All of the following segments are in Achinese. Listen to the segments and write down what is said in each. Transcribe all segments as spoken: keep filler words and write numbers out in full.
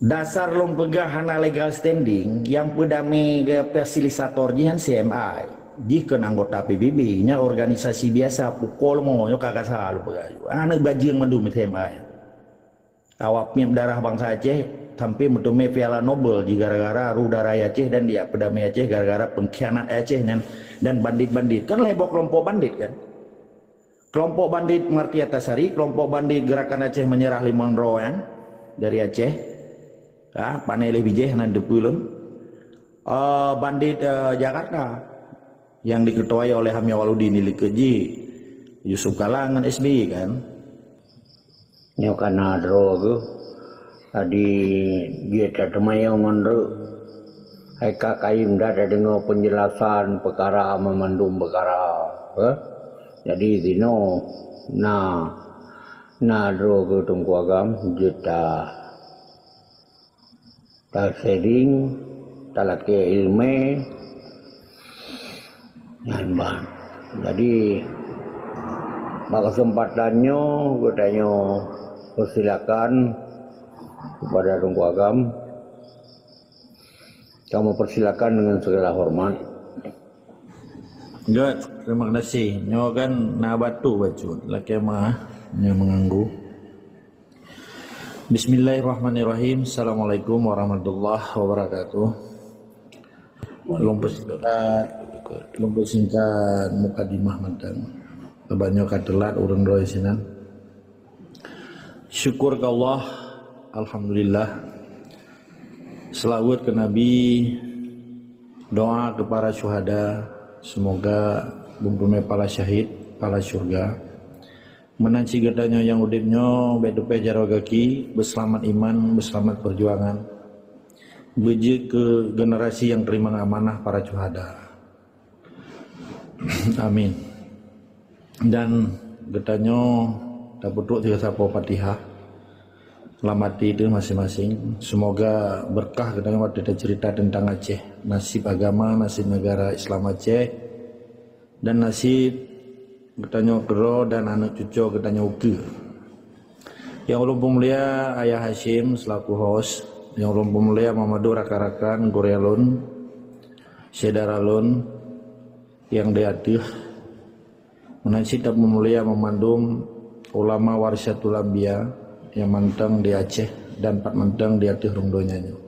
Dasar lôn peugah hana legal standing, nyang peudamé fasilitator jih nyan C M I. Jih kon anggota P B B, nyan organisasi biasa, pukul mo nyoe ka kasa lôn peugah. Aneuk bajeueng mandum C M I. Awak miet darah bansa Aceh sampai meuteumé Piala Nobel jih gara-gara roh darah Aceh dan dia peudamé Aceh gara-gara pengkhianat Aceh nyan dan bandit-bandit. Kan lhèe boh kelompok bandit kan? Kelompok bandit Marti Antasari, kelompok bandit Gerakan Aceh Menyerah Limong Droe nyan dari Aceh. Ha, pane lé bijéh nan deupeu lôn. Eh, bandit, eh, Jakarta yang diketuai oleh Hamid Awaludin di likot jih. Yusuf Kalla ngon S B Y kan. Nyoe ka na droe geuh. Tadi jeuet that teumanyong ngon reuk. Hai ka kayém that tadeungoe peunjelasan peukara meumandum peukara, eh? Jadi sinoe na, na droe geuh Teungku Agam jeuet ta, ta sharing, ta lakée ileumé, nyan ban. Jadi, bak keuseumpatan nyoe, geutanyoe peusilakan kepada Teungku Agam. Kamoe peusilakan dengan segala hormat. Gét, terima kasih. Nyoe kan na batuk bacut, lakée meu'ah, nyoe meuganggu. Bismillahirrahmanirrahim. Assalamualaikum warahmatullahi wabarakatuh. Lôn peusingkat, lôn peusingkat mukadimah mantong. Sabab nyoe ka teulat ureueng droe sinan. Syukur keu Allah, alhamdulillah. Seulaweuet keu Nabi, doa keu para syuhada, seumoga beuteumé para syahid, para syurga. Meunan cit geutanyoe nyang udeb nyoe bék teupéh jaroe gaki, beuseulamat iman, beuseulamat peujuangan. Beujeuet keu generasi nyang teurimong amanah para syuhada. Amin. Dan geutanyoe tapeutrok sigoe sapoe Fatihah lam até teuh maséng-maséng. Seumoga beurkah geutanyoe watée taceurita teuntang Aceh, naseb agama, naseb neugara Islam Aceh, dan naseb geutanyoe keudroe dan aneuk cucoe geutanyoe ukeue. Nyang ulôn peumulia Ayah Hasyim seulaku host, nyang ulôn peumulia Muhammadun rakan-rakan gurée lôn, syedara lôn nyang di ateueh, meunan cit tapeumulia banmandum ulama warasatul anbiya nyang mantong di Aceh dan pat mantong di ateueh rhueng donya nyoe.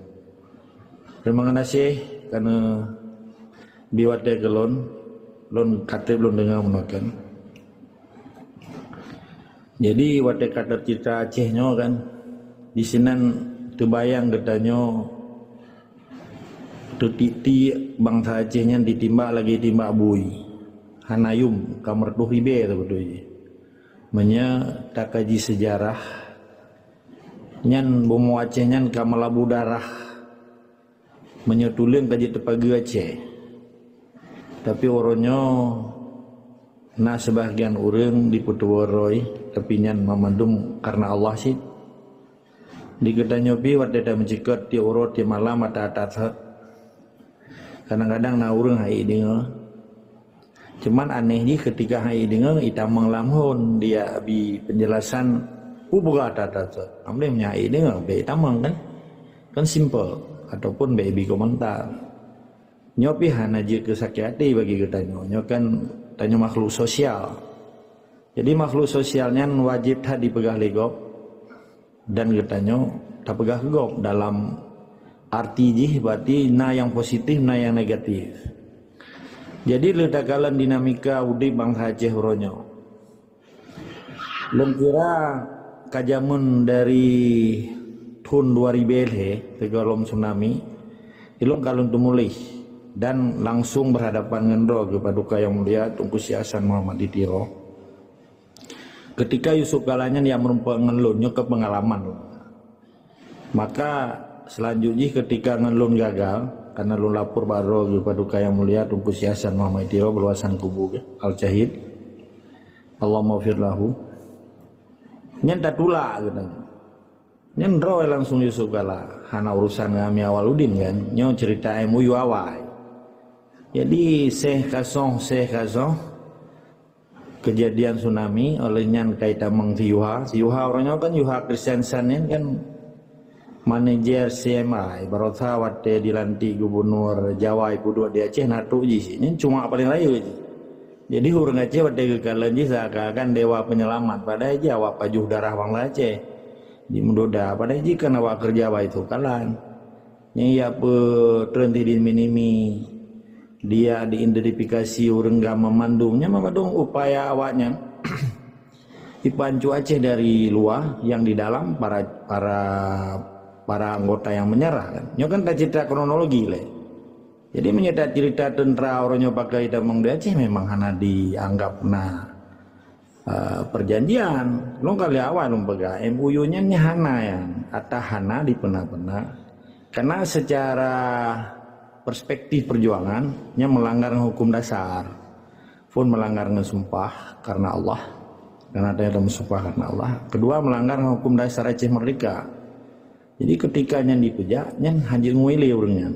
Teurimong geunaséh kareuna bi watée keu lôn, lôn ka treb lôn deungoe meunoe kan. Jadi watée ka teuceurita Aceh nyoe kan, disinan teubayang geutanyoe teutiek-tiek bansa Aceh nyan ditimbak lagée timbak bui. Hana yum ka meureutoh ribée sabeutôi jih. Meunyoe takaji seujarah, nyan bumoe Aceh nyan ka meulabu darah. Meunyoe tuleueng ka jeuet teupageue Aceh. Tapi uroe nyoe na seubahgian ureuëng jipeutuwoe droe, tapi nyan banmandum kareuna Allah cit. Di geutanyoe pih watée tameucikot tieb uroe tieb malam ata-ata that. Kadang-kadang na ureuëng hai deungoe. Cuman aneh jih keutika hai deungoe itamong lam hon dia bi peunjelasan peue buka ata-ata that. Amleh meunyoe hai deungoe bék itamong kan? Kan simple ataupun bék ibi komentar. Nyoe pih hana jeuet keu sakét até bagi geutanyoe. Nyoe kan tanyoe makhluk sosial. Jadi makhluk sosial nyan wajéb that jipeugah lé gob dan geutanyoe tapeugah keu gob dalam arti jih berarti na nyang positif, na nyang negatif. Jadi leuh takalon dinamika udeb bansa Aceh uroe nyoe. Lôn kira ka jameun dari thon dua ribée lhée sigohlom tsunami, ilôn ka lôn teumuléh dan langsong berhadapan ngon droe geuh Paduka Yang Mulia Teungku Syekh Hasan Muhammad di Tiro. Keutika Yusuf Kalla nyan nyang meurumpok ngon lôn nyoe keu peungalaman lôn. Maka seulanjut jih keutika ngon lôn gagal, kareuna lôn lapor bak droe geuh Paduka Yang Mulia Teungku Syekh Hasan Muhammad Tiro beuluasan kubu geuh, Al-Syahid. Allahumma ghfir lahu. Nyan tatulak geutanyoe. Nyan droe langsong Yusuf Kalla. Hana urusan ngon Amir Awaludin kan. Nyoe cerita M O U awai. Jadi seh kasoh, seh kasoh. Kejadian tsunami, oleh nyan kai tamong si Yuha. Si Yuha uroe nyoe kan Yuha Kristian San nyan kan Manajer C M I, barosa watée dilantik gubunur Jawa ipeuduek di Aceh, na trok jih sini, cuma paléng rayeuk jih. Jadi ureuëng Aceh watée geukalon jih seakan-akan dewa penyelamat, padahai jih awak pajoh darah bansa Aceh. Di mudoda, padahai jih kan awak keureuja bak itu kalan. Nyang ya peue treun di nimi-nimi, dia diidentifikasi ureuëng agam mandum, nyan mandum upaya awaknyan ipancu Aceh dari luwa, yang di dalam para, para, para anggota yang menyerah kan. Nyoe kan tacerita kronologi lé. Jadi meunyoe tacerita teuntara uroe nyoe pakai tamong di Aceh memang hana dianggap na, eh, perjanjian. Lôn kali awai lôn peugah M O U nyan nyan hana, nyan ata hana dipeuna-peuna. Karena secara perspektif perjuangan nyan melanggar hukum dasar. Pun melanggar ngon sumpah karena Allah. Karena dia ada sumpah karena Allah. Kedua, melanggar ngon hukum dasar Aceh Merdeka. Jadi ketika nyan dipeujak, nyan hana jeuet ngui lé ureuëng nyan.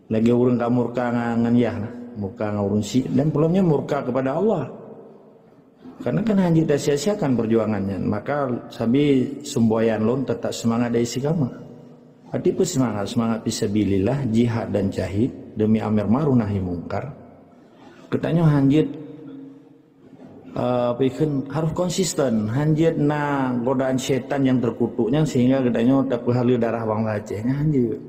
Lagée ureuëng ka murka ngon, ngon yah, murka ngon ureuëng syiek, dan peulom nyan murka kepada Allah. Karena kan hana jeuet tasia-siakan perjuangan nyan. Maka sabe sumboyan lôn tetap semangat dan istiqamah. Arti peue semangat? Semangat fisabilillah, jihad dan syahid demi amar ma'ruf nahi mungkar. Geutanyoe hana jeuet, eh, peue kheun, harus konsisten, hana jeuet na godaan syaitan yang terkutuk nyan sehingga geutanyoe tapeuhaleue darah bansa Aceh nyan, hana jeuet.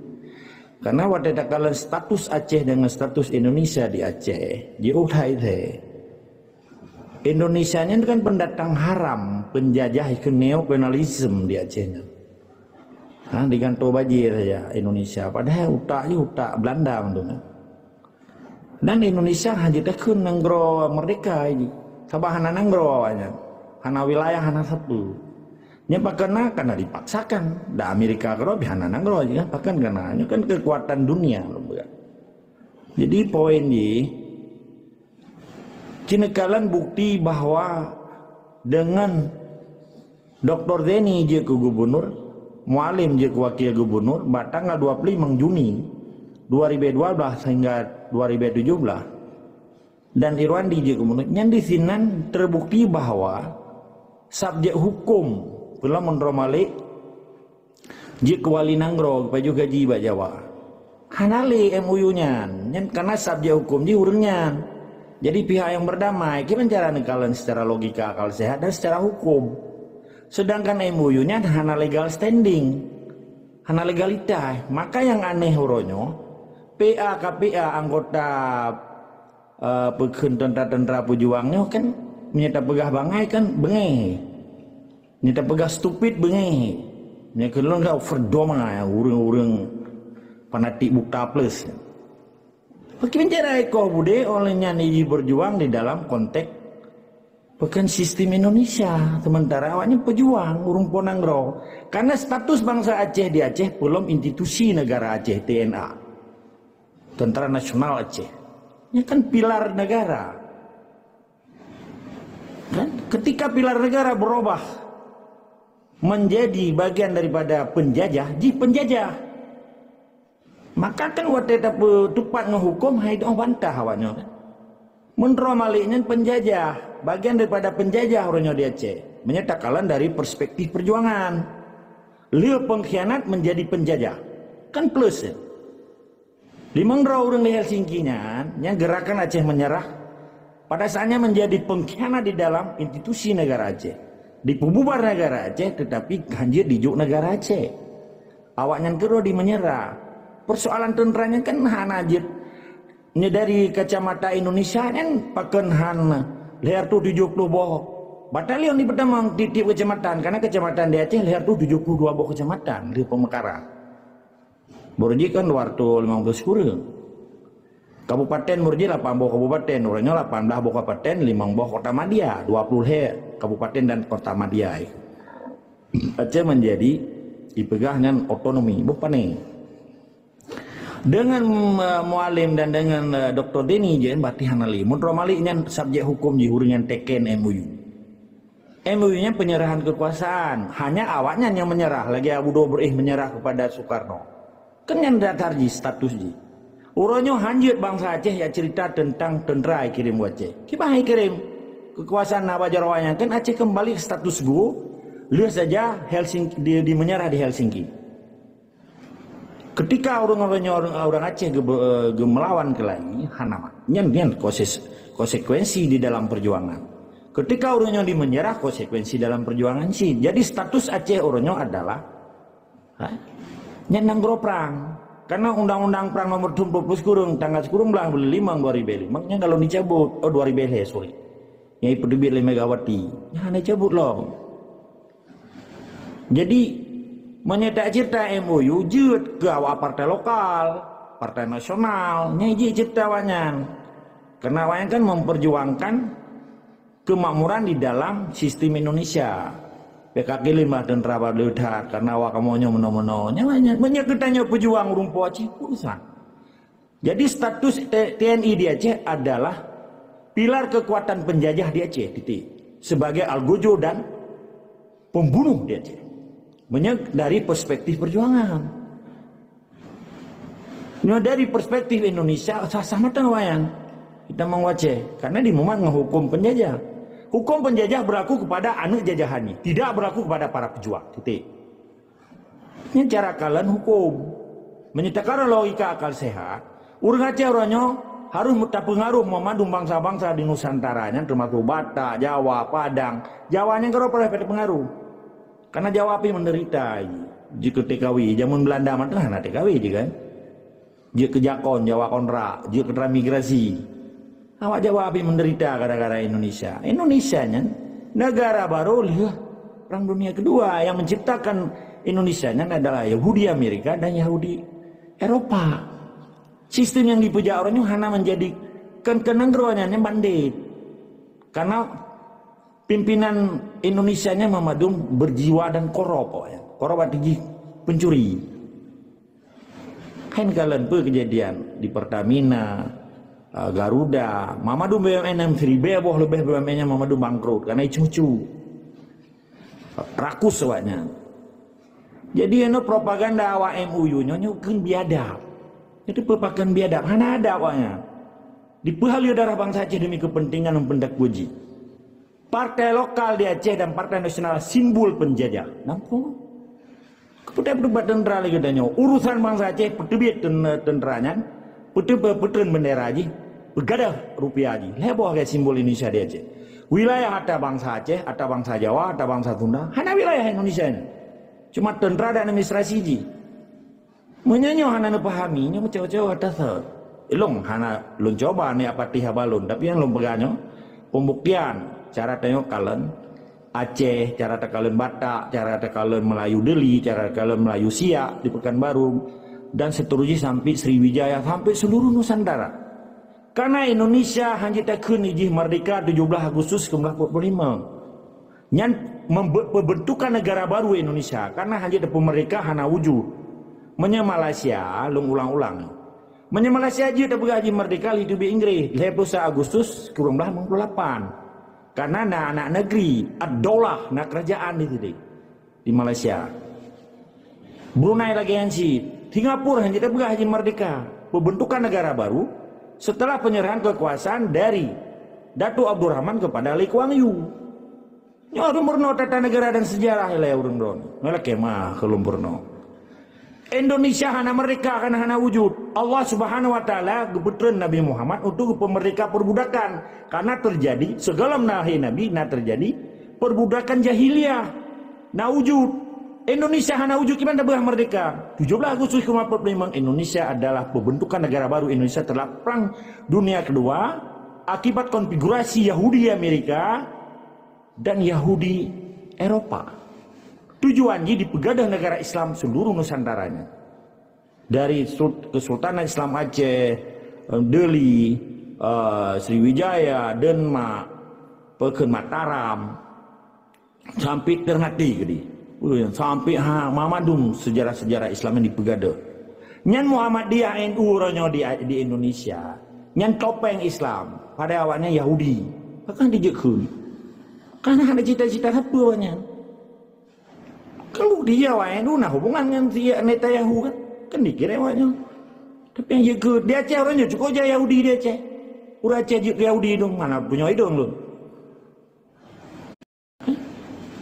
Karena watée takalon status Aceh dengan status Indonesia di Aceh, jiôh that-that. Indonesia nyan kan pendatang haram, penjajah, ikheun neokolonialisme di Aceh nyan. Ha, digantoe bajée saja Indonesia, padahai utak jih utak Belanda mandum nyan. Dan Indonesia hana jeuet takheun nanggroe merdeka jih. Sabab hana nanggroe awaknyan. Hana wilayah, hana sapeue. Nyan pakon na, karena dipaksakan. Dan Amerika keudroe pih hana nanggroe jih kan, pakon ka na. Nyoe kan kekuatan dunia lôn peugah. Jadi poin jih, ci neukalon bukti bahwa dengan Doktor Zaini jeuet keu gubunur, Mualem jeuet keu wakil gubunur bak tanggal dua puluh lima Juni dua ribu dua belas sehingga dua ribu tujuh belas, dan Irwandi jeuet keu gubunur. Nyan disinan terbukti bahwa subjek hukum, peulom Indra Malik jeuet keu wali nanggroe, geupajoh gaji bak Jawa. Hana lé M O U nyan, nyan karena subjek hukum jih ureuëng nyan. Jadi pihak yang berdamai, kiban cara neukalon secara logika akal sehat dan secara hukum. Sedangkan M O U nyan hana legal standing, hana legalitas. Maka yang aneh uroe nyoe, P A K P A anggota, eh, peue kheun tentara-tentara pejuang nyoe kan, meunyoe tapeugah bangai kan beungéh. Nyoe tapeugah stupid beungéh. Nyoe keu lôn ka over doma ureuëng-ureuëng fanatik buta plus. Bagaimana cara ikoh budé oleh nyan jih berjuang di dalam konteks bukan sistem Indonesia, sementara awaknyan pejuang ureuëng po nanggroe. Karena status bangsa Aceh di Aceh peulom institusi negara Aceh, T N A, Tentara Nasional Aceh. Ini kan pilar negara. Kan? Ketika pilar negara berubah menjadi bagian daripada penjajah, jih penjajah. Maka kan watée tapeutupat ngon hukum, hai doh bantah awaknyoe kan. Meunyoe Malik nyan penjajah, bagian daripada penjajah uroe nyoe di Aceh. Meunyoe takalon dari perspektif perjuangan. Lheueh pengkhianat menjadi penjajah. Kan plus ya? Limong droe ureuëng di Helsinki nyan, nyang gerakan Aceh menyerah, pada saatnya menjadi pengkhianat di dalam institusi negara Aceh. Dipububar negara Aceh, tetapi hanjeuet dijok negara Aceh. Awaknyan keudroe di menyerah. Persoalan tentara nyan kan hana jeuet. Nyoe dari kacamata Indonesia nyan pakon han lhèe reutôh tujoh ploh boh batalion di peutamong tiep-tiep kecamatan, karena kecamatan di Aceh lhèe reutôh tujoh ploh dua boh kecamatan di pemekaran. Boh jih kan dua reutôh limong ploh sikureueng. Kabupaten boh jih lapan boh kabupaten, uroe nyoe lapan blah boh kabupaten, limong boh kota madya, dua ploh lhèe kabupaten dan kota madya. Aceh menjadi ipeugah nyan otonomi, boh pané. Dengan, eh, Mualem dan dengan, eh, Doktor Deni je, berarti hana lé. Meunyoe Malik nyan subjek hukum jih ureuëng nyang teken M O U. M O U nyan penyerahan kekuasaan. Hanya awaknyan nyang menyerah, lagèe Abu Doberéh menyerah kepada Soekarno. Kan nyan datar jih, status jih. Uroe nyoe hanjeuet bangsa Aceh jak cerita tentang tentara ikirém u Aceh. Kiban ikirém? Kekuasaan na bak jaroe nyan kan Aceh kembali ke status quo, lheueh saja Helsinki, di, di menyerah di Helsinki. Ketika ureuëng-ureuëng nyoe, ureuëng Aceh geu-, eh, geumelawan keu laén, hana mat. Nyan, nyan koses-, konsekuensi di dalam perjuangan. Ketika ureuëng nyoe di menyerah, konsekuensi dalam perjuangan cit. Jadi status Aceh ureuëng nyoe adalah, ha, nyan nanggroe prang. Karena undang-undang perang nomor tujuh puluh sikureueng tanggal sikureueng blaih buleuen limong dua ribu limong nyan ka lheueh dicabut, oh, dua ribu lhèe, sorry. Nyang ipeuteubiet lé Megawati. Nyan hana dicabut lom. Jadi, meunyoe tacerita M O U jeuet keu awak partai lokal, partai nasional, nyan jeuet cerita awaknyan. Karena awaknyan kan memperjuangkan kemakmuran di dalam sistem Indonesia. P K K lima tentara bak that, karena awak kamoe nyoe meunoe-meunoe. Nyan, nyan, meunyoe geutanyoe peujuang ureuëng po Aceh, urusan. Jadi status T-, T N I di Aceh adalah pilar kekuatan penjajah di Aceh, titik. Sebagai algojo dan pembunuh di Aceh. Meunyoe dari perspektif perjuangan. Nyoe dari perspektif Indonesia, sah-sah mantong awaknyan. Kita meuwace, karena dimumat ngon hukum penjajah. Hukum penjajah berlaku kepada aneuk jajahan nyan, tidak berlaku kepada para pejuang. Titik. Nyan cara kalon hukum. Meunyoe takalon logika akal sehat, ureuëng Aceh uroe nyoe harôh tapeungaruh meumandum bansa-bansa di Nusantara nyan, teumasuk Batak, Jawa, Padang. Jawa nyan keudroe paleng tapeungaruh. Karena Jawa pih menderita jih keu T K W. Jameun Belanda mantong hana T K W jih kan. Jeuet keu jakon, Jawa kontrak, jeuet keu transmigrasi. Awak Jawa pih menderita gara-gara Indonesia. Indonesia nyan negara barô lheueh Perang Dunia Kedua. Yang menciptakan Indonesia nyan adalah Yahudi Amerika dan Yahudi Eropa. Sistem nyang dipeujak uroe nyoe hana menjadi, kan, keu nanggroe nyan bandit. Karena pimpinan Indonesia nyan meumandum berjiwa dan korup, ya. Korup arti jih pencuri. Hai neukalon peue keujadian di Pertamina, eh, Garuda, meumandum B U M N nyang siribèe boh leubeh B U M N nyan meumandum bangkrut karena icu-icu. Rakus awaknyan. Jadi, inoe propaganda awak M O U nyoe, nyoe kheun biadab. Jadi, peue pakon biadab? Hana adab awaknyan. Dipeuhaleue darah bansa Aceh demi kepentingan dan pendakwa jih. Partai lokal di Aceh dan partai nasional simbol penjajah. Nampak? Keupeue tapeuteubat tentara lagèe geutanyoe? Urusan bansa Aceh peuteubiet ten-, tentara nyan, peuteu-, peutreun bendera jih, peugadôh rupiah jih. Lhèe boh lagèe simbol Indonesia di Aceh. Wilayah ata bansa Aceh, ata bansa Jawa, ata bansa Sunda, hana wilayah Indonesia nyan. Cuma tentara dan administrasi jih. Meunyoe nyoe hana neupahami, nyoe meucawa-cawa that-that. Ilôn hana lôn cuba neuapati haba lôn, tapi nyang lôn peugah nyoe pembuktian cara tanyoe kalon Aceh, cara takalon Batak, cara takalon Melayu Deli, cara takalon Melayu Siak di Pekanbaru, dan seterusnya sampai Sriwijaya, sampai seluruh Nusantara. Karena Indonesia hana jeuet takheun jih merdeka tujoh blaih Agustus sikureueng blaih peuet ploh limong. Nyan membe-, pembentukan negara baru Indonesia, karena hana jeuet tapeumerdeka hana wujud. Meunyoe Malaysia, lôn ulang-ulang. Meunyoe Malaysia jeuet tapeugah jih merdeka lheueh teubiet Inggréh, lhèe ploh sa Agustus sikureueng blaih limong ploh lapan. Karena na aneuk negeri, ad-daulah, na kerajaan di situ, di Malaysia. Brunei lagèe nyan cit. Singapura hana jeuet tapeugah jih merdeka. Pembentukan negara baru setelah penyerahan kekuasaan dari Datuk Abdul Rahman kepada Lee Kuan Yew. Nyoe ureueng meurunoe tata negara dan sejarah ilèe ureueng droeneuh. Nyoe lakèe meuah keu lôn meurunoe. Indonesia hana merdeka karena hana wujud. Allah Subhanahu wa Taala geupeutreun Nabi Muhammad untuk geupeumerdeka perbudakan. Karena terjadi, sebelum lahé Nabi, na terjadi perbudakan jahiliyah. Na wujud. Indonesia hana wujud, kiban tapeugah merdeka? Tujoh blaih Agustus sikureueng blaih peuet ploh limong, Indonesia adalah pembentukan negara baru Indonesia setelah Perang Dunia Kedua akibat konfigurasi Yahudi Amerika dan Yahudi Eropa. Tujuan jih dipeugadôh negara Islam seluruh Nusantara nyan. Dari Sul-, Kesultanan Islam Aceh, eh, Deli, eh, Sriwijaya, Demak, peue kheun Mataram, sampai Ternate keudéh. Ui, sampai ha, mamandum sejarah-sejarah Islam nyang dipeugadôh. Nyan Muhammadiyah, N U uroe nyoe di, di Indonesia. Nyan topeng Islam. Padahai awaknyan Yahudi. Pakon dijeuet kheun? Karena hana cita-cita sapeue awaknyan. Kan bukti jih awaknyan na hubungan ngon si Netanyahu kan? Kan dikira awaknyan. Tapi nyang jeuet keu, di Aceh uroe nyoe cukôp jai Yahudi di Aceh. Ureueng Aceh jeuet keu Yahudi dong, hana punya idong lôn.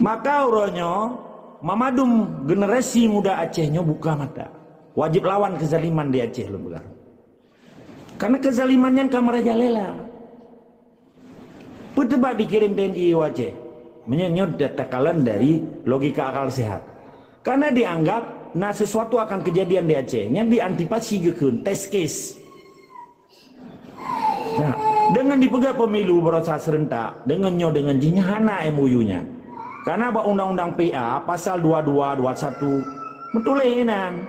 Maka uroe nyoe, mamandum generasi muda Aceh nyoe buka mata. Wajéb lawan keuzaliman di Aceh lôn peugah. Karena keuzaliman nyan ka merajalela. Peue teubat dikirém T N I u Aceh? Meunyoe nyoe takalon dari logika akal sehat. Karena dianggap na sesuatu akan kejadian di Aceh, nyan diantisipasi geukheun test case. Nah, dengan dipeugah pemilu barosa serentak, dengan nyoe dengan jih nyan hana M O U nyan. Karena bak undang-undang P A pasal dua dua, dua satu meutuléh inan.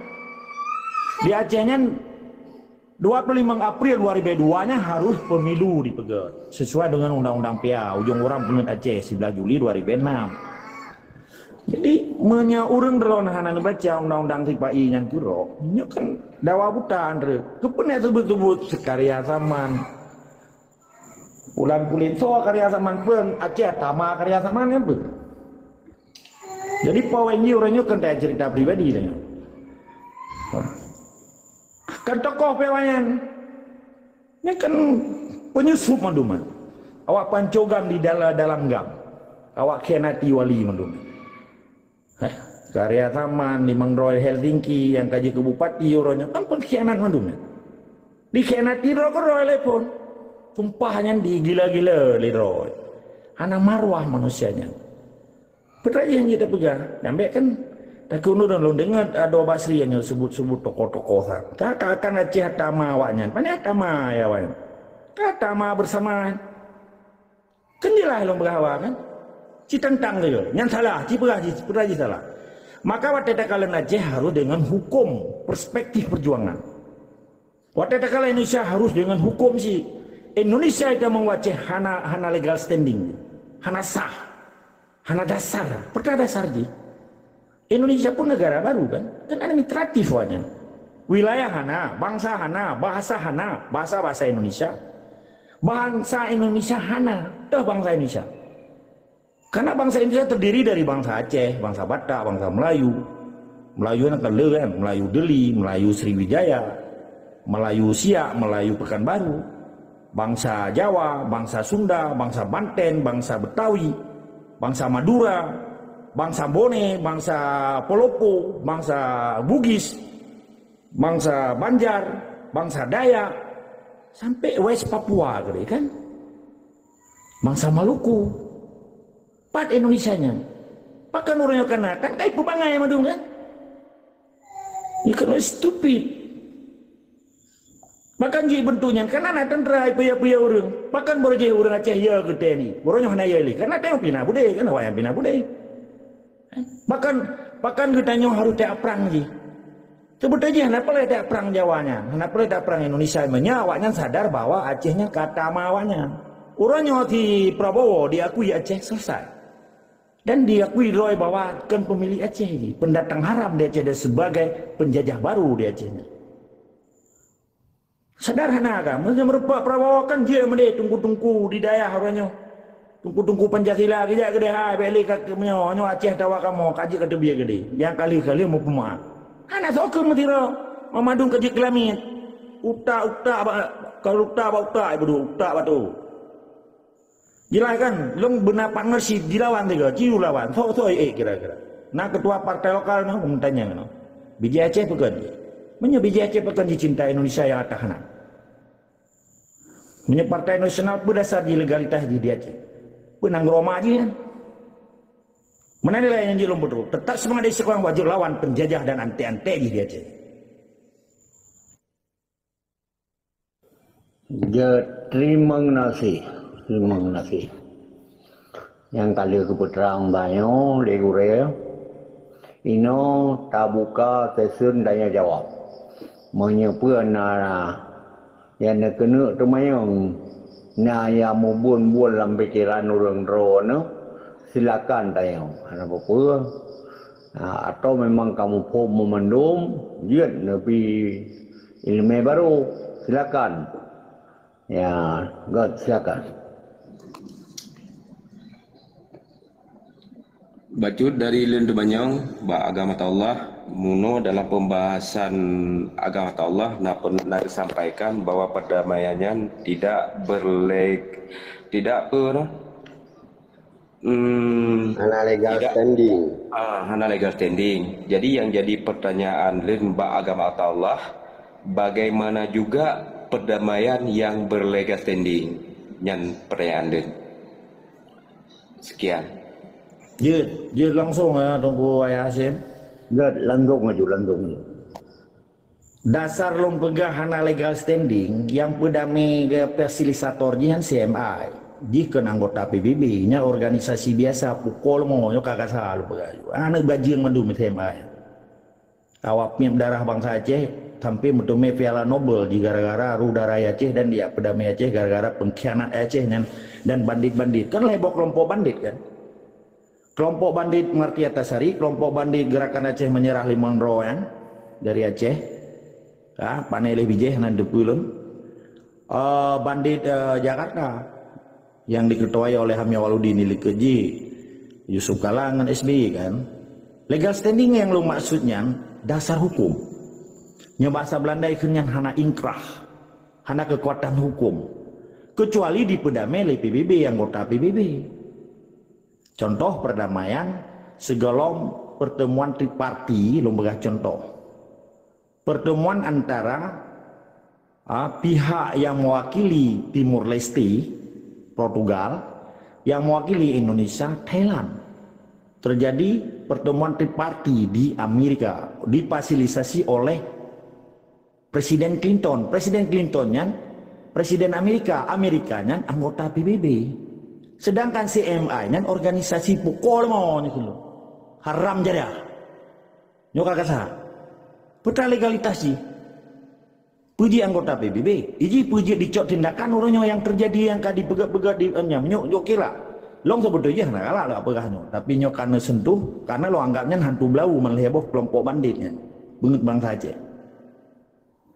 Di Aceh nyan dua puluh lima April dua ribu dua nyan harus pemilu dipeugah sesuai dengan undang-undang P A, ujong uroe beungeut Aceh sebelas Juli dua ribu enam. Jadi, meunyoe ureuëng droeneuh hana neubaca undang-undang sipa-i nyan keudroe, nyoe kan dawa buta, Andre. Keupeue na sebut-sebut Karya Zaman? Bulan kulin soe Karya Zaman pun, Aceh tama Karya Zaman kan pun. Jadi, Pak Wenji ureuëng nyoe kan cerita pribadi dah. Kan tokoh pih awaknyan. Nyan kan penyusup mandum. Awak pancogam di dalam, dalam gam. Awak khianati wali mandum. Heh, Karya Zaman, Limong Roy Helsinki, nyang ka jeuet keu bupati uroe nyoe, kan pengkhianat mandum nyan. Dikhianati droe keudroe lé phon. Sumpah nyan digila-gila lé droe. Hana marwah manusia nyan. Peue teuma nyang jeuet tapeugah? Nyang bék kan takheun ulôn, lôn deungoe Ado Basri nyoe sebut-sebut tokoh-tokoh sa. Ka, ka, kan Aceh tama awaknyan. Pane tama ya awaknyan? Ka tama bersama. Kan jeulaih lôn peugah awak kan? Ci tantang saja. Nyan salah, ci peugah jih, peugah jih salah. Maka watée takalon Aceh harus dengan hukum, perspektif perjuangan. Watée takalon Indonesia harus dengan hukum sih. Indonesia itu meuwaceh hana, hana legal standing. Hana sah. Hana dasar. Peue teuma dasar jih? Indonesia pun negara baru kan? Kan administratif awaknyan. Wilayah hana, bangsa hana, bahasa hana, bahasa-bahasa Indonesia. Bangsa Indonesia hana, toh bangsa Indonesia. Karena bangsa Indonesia terdiri dari bangsa Aceh, bangsa Batak, bangsa Melayu. Melayu nyan kan le kan, Melayu Deli, Melayu Sriwijaya, Melayu Siak, Melayu Pekanbaru, bangsa Jawa, bangsa Sunda, bangsa Banten, bangsa Betawi, bangsa Madura, bangsa Bone, bangsa Polopo, bangsa Bugis, bangsa Banjar, bangsa Dayak, sampai West Papua keudeh kan? Bangsa Maluku. Pat Indonesia nyan? Pakon ureuëng nyoe kana? Kan kai peubangai mandum kan? Nyoe kan stupid. Bahkan jih bentuk nyan kan na tentara ipeue-peue ureuëng. Bahkan baroe jih ureuëng Aceh ya keu T N I. Baroe nyoe hana ya lé. Karena teuh pina budé kan, awak nyang pina budé. Bahkan, bahkan geutanyoe harus teuaprang jih. Sebetulnya hana peureulée teuaprang Jawa nyan, hana peureulée teuaprang Indonesia meunyoe awaknyan sadar bahwa Aceh nyan ka tama awaknyan. Uroe nyoe si Prabowo diakui Aceh selesai. Dan diakui droe bahwa kon peumilék Aceh jih, pendatang haram di Aceh dan sebagai penjajah baru di Aceh nyan. Sadar hana ka, meunyoe meurumpok Prabowo kan jeuet meudeh teungku-teungku di dayah uroe nyoe. Teungku-teungku Pancasila geujak keudeh hai, bék lé ka meunyoe, nyoe Aceh tawa kamoe, ka jeuet ka teubiet keudeh. Nyang ka lheueh-ka lheueh meupeumeu'ah. Hana soe keuh meusidroe, meumandum ka jeuet keulamiet. Utak-utak bak, ka utak bak utak, ibu utak bak tu. Jeulaih kan, lôn beuna partnership jilawan tiga, jilawan, soe-soe ék kira-kira. Na ketua partai lokal nyoe, meutanyong nyoe. Bijih Aceh pakon jih? Meunyoe bijih Aceh pakon jicinta Indonesia nyang atawa hana? Meunyoe partai nasional peue dasar jih legalitas jih di Aceh? Peue nanggroe ma jih nyan? Meunan nilai nyang jih lôn beutôi, teutap seumangat dari sekolah wajéb lawan penjajah dan antek-antek jih di Aceh. Jeuet teurimong gaséh, teurimong gaséh. Nyang ka lheueh geupeutrang tanyoe lé gurée, inoe tabuka sesi tanya jawab. Meunyoe peue na nyang neukeuneuk teumanyong, na nyang mubuon-buon lam pikeran ureuëng droeneuh, silakan tanyoe. Hana peue-peue. Ha, atau memang kamoe phom meumandum, jeuet neubi iéleumé barô, silakan. Ya, God, silakan. Bacut dari lôn teumanyong bak agama Allah, meunyoe dalam pembahasan agama Allah na pen-, na disampaikan bahwa perdamaian nyan tidak berlek-, tidak per-, Hmm, Hana legal tidak. Standing. Ah, hana legal standing. Jadi yang jadi pertanyaan leuh bak agama Allah, bagaimana juga perdamaian yang berlegal standing? Nyan pertanyaan leuh. Sekian. Jeuet, jeuet langsung ya Teungku Ayah Hasyim. Gét, langgong laju, langgong laju. Dasar lôn peugah hana legal standing, yang peudamé ke fasilitator jih nyan C M I. Jih keu anggota P B B, nya organisasi biasa, pukul mo nyoe ka kasa lôn peugah. Aneuk bajeueng mandum C M I. Awak peumiet darah bansa Aceh sampai meuteumé Piala Nobel jih gara-gara roh darah Aceh dan dia peudamé Aceh gara-gara pengkhianat Aceh nyan dan bandit-bandit. Kan lhèe boh kelompok bandit kan? Kelompok bandit Marty Antasari, kelompok bandit Gerakan Aceh Menyerah Limong Droe nyan dari Aceh. Ha, pane lé bijéh nan deupeu lôn. Uh, bandit uh, Jakarta yang diketuai oleh Hamia Waludin di likot jih, Yusuf Kala ngon S B Y kan. Legal standing yang lôn maksud nyan dasar hukum. Nyoe bahasa Belanda ikheun nyan hana ingkrah, hana kekuatan hukum. Kecuali dipeudamé lé P B B, anggota P B B. Contoh perdamaian, sigohlom pertemuan triparti, lôn peugah contoh. Pertemuan antara uh, pihak yang mewakili Timur Leste, Portugal, yang mewakili Indonesia, Thailand. Terjadi pertemuan triparti di Amerika, difasilitasi oleh Presiden Clinton. Presiden Clinton nyan, Presiden Amerika, Amerika nyan anggota P B B. Sedangkan C M I nyan organisasi pukul mo ni dulu. Haram jadah. Nyoe ka kasa. Peue legalitas jih? Peue jih anggota P B B? Iji peue jih dicok tindakan uroe nyoe yang terjadi yang ka dipeugah-peugah di nyang nyoe nyoe kira. Long sebetulnya hana galak lah peugah nyoe, tapi nyoe karena sentuh, karena lo anggap nyan hantu belau meulhèe boh kelompok bandit nyan. Beungeut bansa Aceh.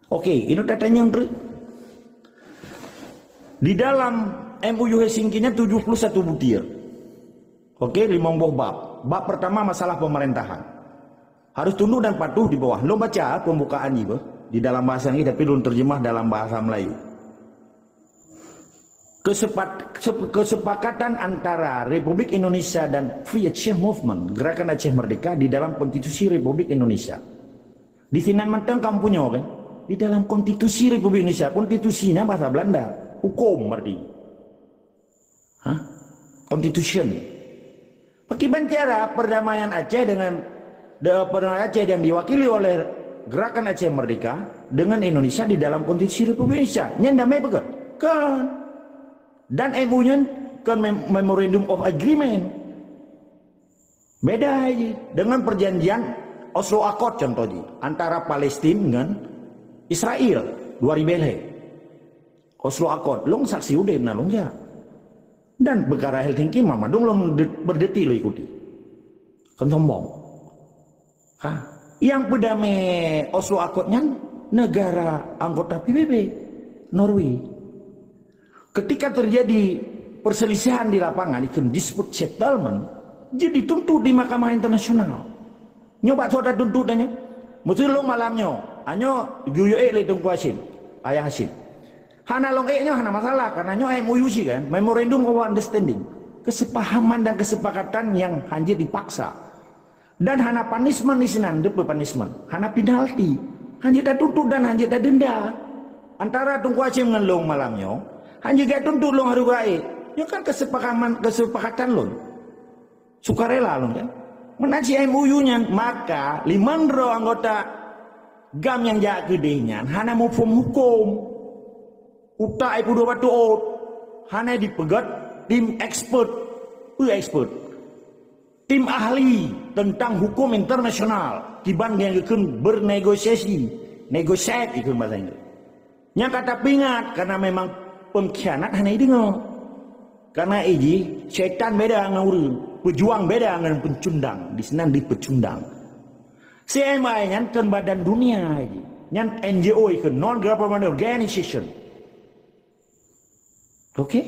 Oke, ini tatanyong teuk. Di dalam M O U Helsinki nyan tujuh puluh satu butir. Oke, limong boh bab. Bab pertama masalah pemerintahan. Harus tunduk dan patuh di bawah. Lôn baca pembukaan jih beuh di dalam bahasa Inggris tapi lôn terjemah dalam bahasa Melayu. Kesepat, sep- kesepakatan antara Republik Indonesia dan Free Aceh Movement, Gerakan Aceh Merdeka di dalam Konstitusi Republik Indonesia. Di sinan mantong kamoe punya kan? Di dalam Konstitusi Republik Indonesia, konstitusinya bahasa Belanda, hukum berarti. Hah? Constitution. Pakiban cara perdamaian Aceh dengan de, perdamaian Aceh yang diwakili oleh Gerakan Aceh Merdeka dengan Indonesia di dalam Konstitusi Republik Indonesia. Nyan damai betul? Kan. Dan M O U nyan kan mem- Memorandum of Agreement. Beda aja dengan perjanjian Oslo Accord contoh ji antara Palestina dengan Israel dua ribu lhèe. Oslo Accord, long saksi udeb na long jak. Dan perkara Helsinki mama dong long de- berdetik lo ikuti. Kan sombong. Ha, yang berdamai Oslo Accord nyan negara anggota P B B, Norway. Ketika terjadi perselisihan di lapangan, itu dispute settlement, jadi tuntut di Mahkamah Internasional. Nyoba sudah tuntut dan nyoba. Mesti long malam nyoe, anyo juyuk lé Teungku Hasyim, Ayah Hasyim. Hana long ék nyoe hana masalah karena nyoe M O U sih kan, Memorandum of Understanding. Kesepahaman dan kesepakatan yang hanya dipaksa. Dan hana punishment di sinan, depe punishment, hana penalti. Hanya dah tuntut dan hanya dah denda. Antara Teungku Hasyim ngon long malam nyoe, hanya gak tuntut long harus gaib. Nyoe kan kesepakatan kesepakatan long. Sukarela long kan. Meunan cit M O U nyan, maka limong droe anggota GAM nyang jak keudeh nyan hana muphom hukum. Utak ipudoh batu ot. Hana dipeugét tim expert. Peu expert? Tim ahli tentang hukum internasional. Kiban yang ikun bernegosiasi. Negotiate ikun bahasa Inggris. Nyang kata peuingat karena memang pengkhianat hana ideungoe. Karena iji setan beda ngon ureueng, pejuang beda ngon pencundang. Di sinan di pecundang. C M I nyan kan badan dunia iji. Nyan N G O ikun non government organization. Oke?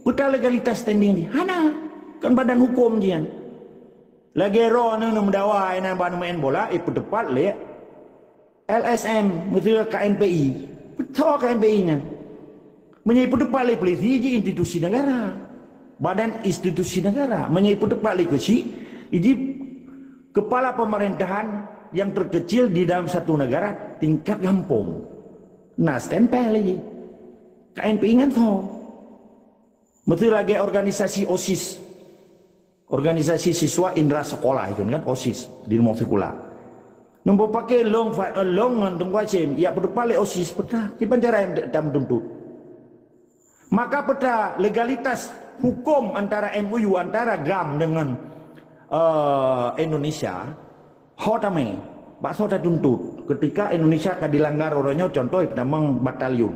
Peta legalitas standing di hana. Kan badan hukum jian. Lagi roh nang meudawa inan ban main bola, eh, peuteupat lé L S M, beutôi K N P I. Beutôi K N P I nyan. Meunyoe peuteupat lé polisi, ji institusi negara. Badan institusi negara. Meunyoe ipeuteupat lé keuchik, iji kepala pemerintahan yang terkecil di dalam satu negara tingkat gampông. Na stempel lagi. Kain peuingat ho. Mesti lagi organisasi OSIS. Organisasi siswa Indra Sekolah itu kan, OSIS di rumah sekolah. Nombor pakai long fa-, long ngon tunggu asim, ya peuteupat lé OSIS peutah. Di penjara yang tam tuntut. Maka peta legalitas hukum antara MOU antara GAM dengan, eh, Indonesia, ho tamé, bakso tatuntut. Ketika Indonesia ka dilanggar uroe nyoe, contoh petamang batalion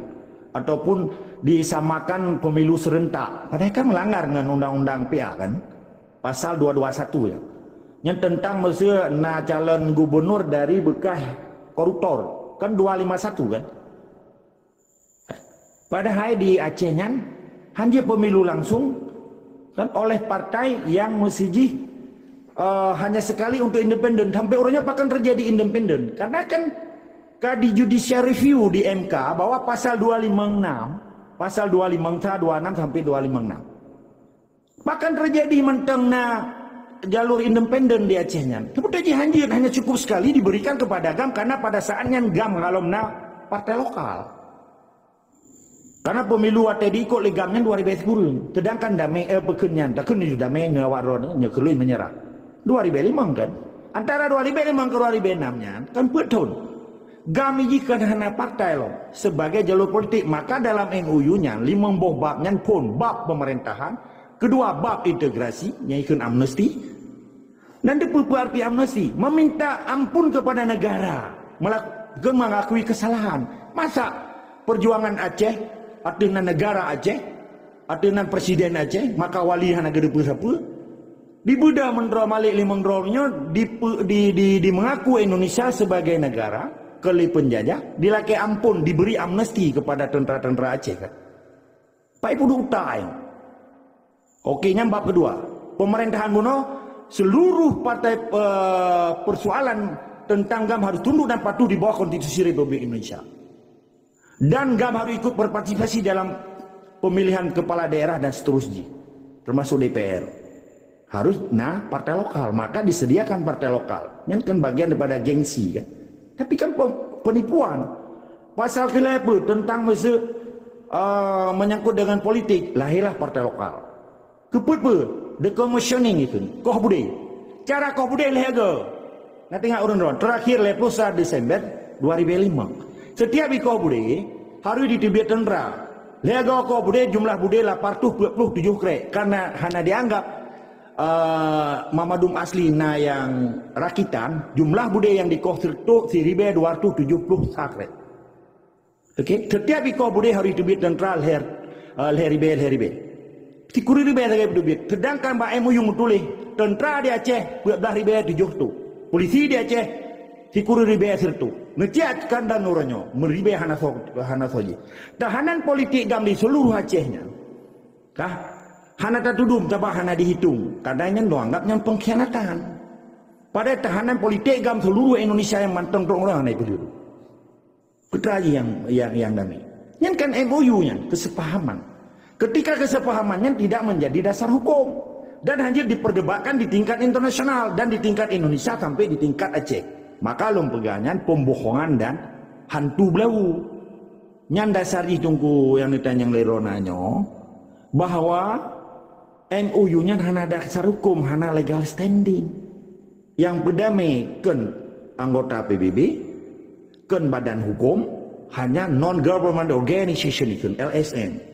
ataupun disamakan pemilu serentak, padahal kan melanggar dengan undang-undang P A kan, pasal dua dua satu ya. Yang tentang mesti na calon gubernur dari bekas koruptor kan dua lima satu kan. Padahai di Aceh nyan hanya pemilu langsung kan oleh partai yang mesti jih, eh, hanya sekali untuk independen. Sampai uroe nyoe pakon terjadi independen. Karena kan ka di judicial review di M K bahwa pasal dua lima enam, pasal dua lima enam, dua enam sampai dua lima enam. Pakon terjadi mantong na jalur independen di Aceh nyan. Seperti jih hanjeuet hanya cukup sekali diberikan kepada GAM karena pada saat nyan GAM galom na partai lokal. Karena pemilu watée diikot lé GAM nyan dua ribu sepuluh. Sedangkan damé, eh, peukeuh nyan, takheun nyoe damé ngon awak droe nyoe keului menyerah. Dua ribu lima kan? Antara dua ribu lima ke dua ribu enam nyan kan peuet thon. GAM jih kan hana partai lom sebagai jalur politik. Maka dalam MOU nyan limong boh bab nyan phon bab pemerintahan, kedua bab integrasi nyang ikheun amnesti. Dan dipeue-peue arti amnesti? Meminta ampun kepada negara, melak-, mengakui kesalahan. Masa perjuangan Aceh, ateueh nan negara Aceh, ateueh nan presiden Aceh, maka wali hana geuteupeue sapeue? Dibeuda meundroe malik limong droe nyoe dipe-, di, di, di mengaku Indonesia sebagai negara keu lé penjajah, dilakée ampun, diberi amnesti kepada tentara-tentara Aceh kan. Pai puduk utai. Oke, nyan bab kedua. Pemerintahan bunoe, seluruh partai, eh, persoalan tentang GAM harus tunduk dan patuh di bawah Konstitusi Republik Indonesia. Dan GAM harus ikut berpartisipasi dalam pemilihan kepala daerah dan seterusnya, termasuk D P R. Harus na partai lokal, maka disediakan partai lokal. Nyan kan bagian daripada gengsi kan. Tapi kan pe-, penipuan. Pasal khilafah tentang masa, uh, menyangkut dengan politik, lahirlah partai lokal. Keupeue-peue, the commissioning itu, koh budé. Cara koh budé lhée go. Na teuingat ureuëng droe, terakhir lhée ploh sa Desember dua ribu lima. Setiap ikoh budé harus diteubiet tentara. Lhée go koh budé jumlah budé lapan ratus peuet ploh tujoh krek. Karena hana dianggap, uh, Mamadum asli na nyang rakitan, jumlah budé nyang dikoh sireutoh siribée dua ratus tujoh ploh sa krek. Oke, setiap ikoh budé harus teubiet tentara lhée, eh, lhée ribée, lhée ribée. Sikuri ribée sagai teubiet. Sedangkan bak MOU meutuléh, tentara di Aceh peuet blaih ribée tujoh reutôh. Polisi di Aceh sikuri ribée sireutôh. Neucit kan dan uroe nyoe, meuribée hana so-, hana soe jih. Tahanan politik GAM di seluruh Aceh nyan kah hana tatudum, sabab hana dihitung. Kadang nyan lôn anggap nyan pengkhianatan. Padahai tahanan politik GAM seluruh Indonesia nyang mantong droe-droe hana ipeuleueh. Peue teuma nyang, nyang, nyang damé. Nyan kan MOU nyan, kesepahaman. Ketika kesepahaman nyan tidak menjadi dasar hukum dan hanya diperdebatkan di tingkat internasional dan di tingkat Indonesia sampai di tingkat Aceh, maka lôn peugah nyan pembohongan dan hantu beulawu. Nyan dasar jih Teungku nyang neutanyong lé Rona nyoe, bahwa MOU nyan hana dasar hukum, hana legal standing. Nyang peudamé kon anggota PBB, kon badan hukum, hanya non government organization itu, LSM.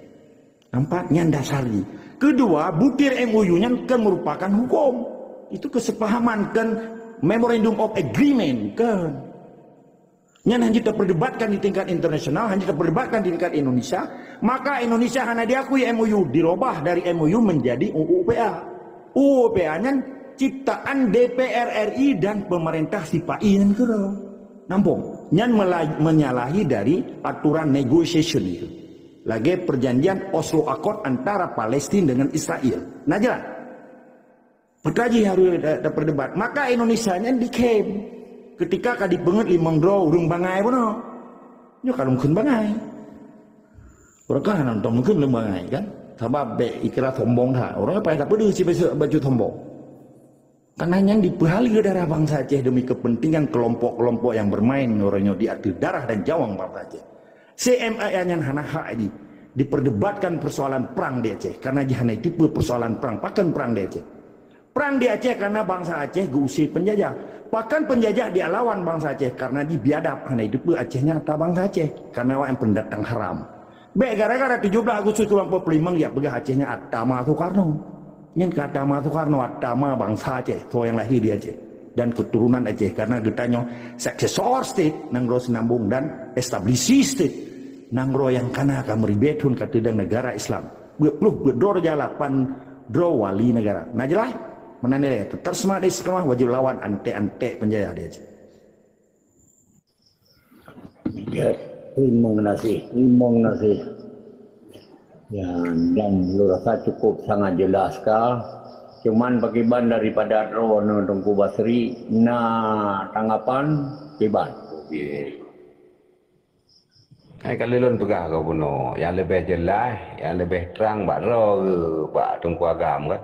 Nampak? Nyan dasar jih. Kedua, butir MOU nyan kon merupakan hukum. Itu kesepahaman, kon memorandum of agreement, kon. Nyan hanya diperdebatkan di tingkat internasional, hanya diperdebatkan di tingkat Indonesia, maka Indonesia hana diakui MOU, dirubah dari MOU menjadi UUPA. UUPA nyan ciptaan DPR RI dan pemerintah sipai nyan keudroe. Nampak? Nyan mela-, menyalahi dari aturan negotiation itu. Lagée perjanjian Oslo Accord antara Palestina dengan Israel. Nah, jelas. Peue teuma jih harus ta-, taperdebat. Maka Indonesia nyan diklaim ketika ka dipeungeut limong droe ureuëng bangai bunoe. Nyoe ka lôn kheun bangai. Ureuëng kan hana mantong mungken ureuëng bangai kan? Sabab bèk ikira sombong that. Ureueng payah tapeudeuh si baju sombong. Karena nyan dipeuhaleue darah bansa Aceh demi kepentingan kelompok-kelompok yang bermain ngon uroe nyoe di ateueh darah dan nyawöng bansa Aceh. C M A nyan hana hak jih diperdebatkan persoalan prang di Aceh, karena jih hana jiteupeue persoalan prang, pakon prang di Aceh. Prang di Aceh karena bansa Aceh geuuse penjajah. Pakon penjajah dilawan bansa Aceh, karena jih biadab hana jiteupeue Aceh nyan ata bansa Aceh, karena awak nyan pendatang haram. Bèk gara-gara tujoh blaih Agustus sikureueng peuet ploh limöng jak peugah Aceh nyan ata ma Soekarno. Nyan ka ata ma Soekarno, ata ma bansa Aceh, soe nyang lahé di Aceh dan keturunan Aceh, karena geutanyoe successor state nanggroe sinambong dan established state nanggroe nyang kana ka meuribèe thon ka teudong negara Islam. Peuet ploh peuet droe raja, lapan droe wali negara. Na jeulaih? Meunan ilèe, teutap seumangat istiqamah, wajéb lawan anték-anték penjajah di Aceh. Ya, terima kasih, terima kasih. Ya, dan lôn rasa cukup sangat jelas ka. Cuman pakiban daripada droeneuh Teungku Basri, na tanggapan kiban? Okey. Hai ka lôn peugah keu bunoe, nyang leubeh jeulaih, nyang leubeh trang bak droe bak Teungku Agam kan.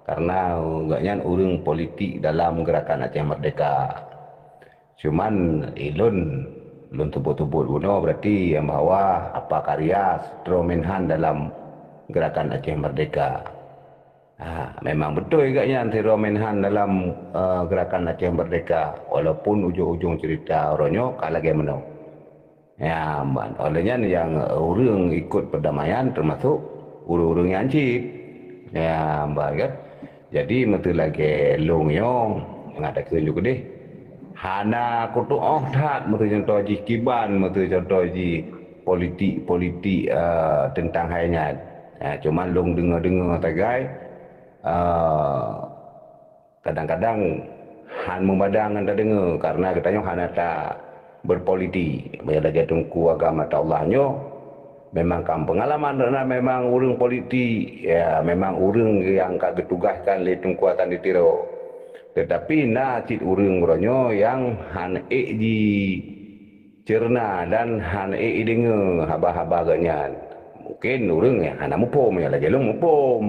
Karena gobnyan ureueng politik dalam Gerakan Aceh Merdeka. Cuman ilôn, lôn teupeue-teupeue bunoe, berarti nyang bahwa apa karya sidroe Menhan dalam Gerakan Aceh Merdeka. Ha, memang beutôi gobnyan sidroe Menhan dalam, eh, Gerakan Aceh Merdeka, walaupun ujong-ujong cerita uroe nyoe ka lagèe meunoe. Ya, ban. Oleh nyan nyang ureueng ikot perdamaian termasuk ureueng-ureueng nyang cit. Ya, ban kan. Jadi, meuteu lagèe lôn nyoe, mangat takheun ju keudeh. Hana kutuoh that meuteu contoh jih kiban, meuteu contoh jih politik-politik, eh, teuntang hai nyan. Ya, cuman lôn deungoe-deungoe sagai, eh, kadang-kadang han meubada ngon tadeungoe, karena geutanyoe hana ta berpolitik. Meunyoe lagèe Teungku Agam Ataullah nyoe, memang ka peungalaman, karena memang ureueng politik, ya, memang ureueng nyang ka geutugaskan lé Teungku Hasan di Tiro. Tetapi na cit ureueng uroe nyoe nyang han ék ji cerna dan han ék ideungoe haba-haba gobnyan. Mungken ureueng nyang hana muphom, nyang lagèe lôn muphom.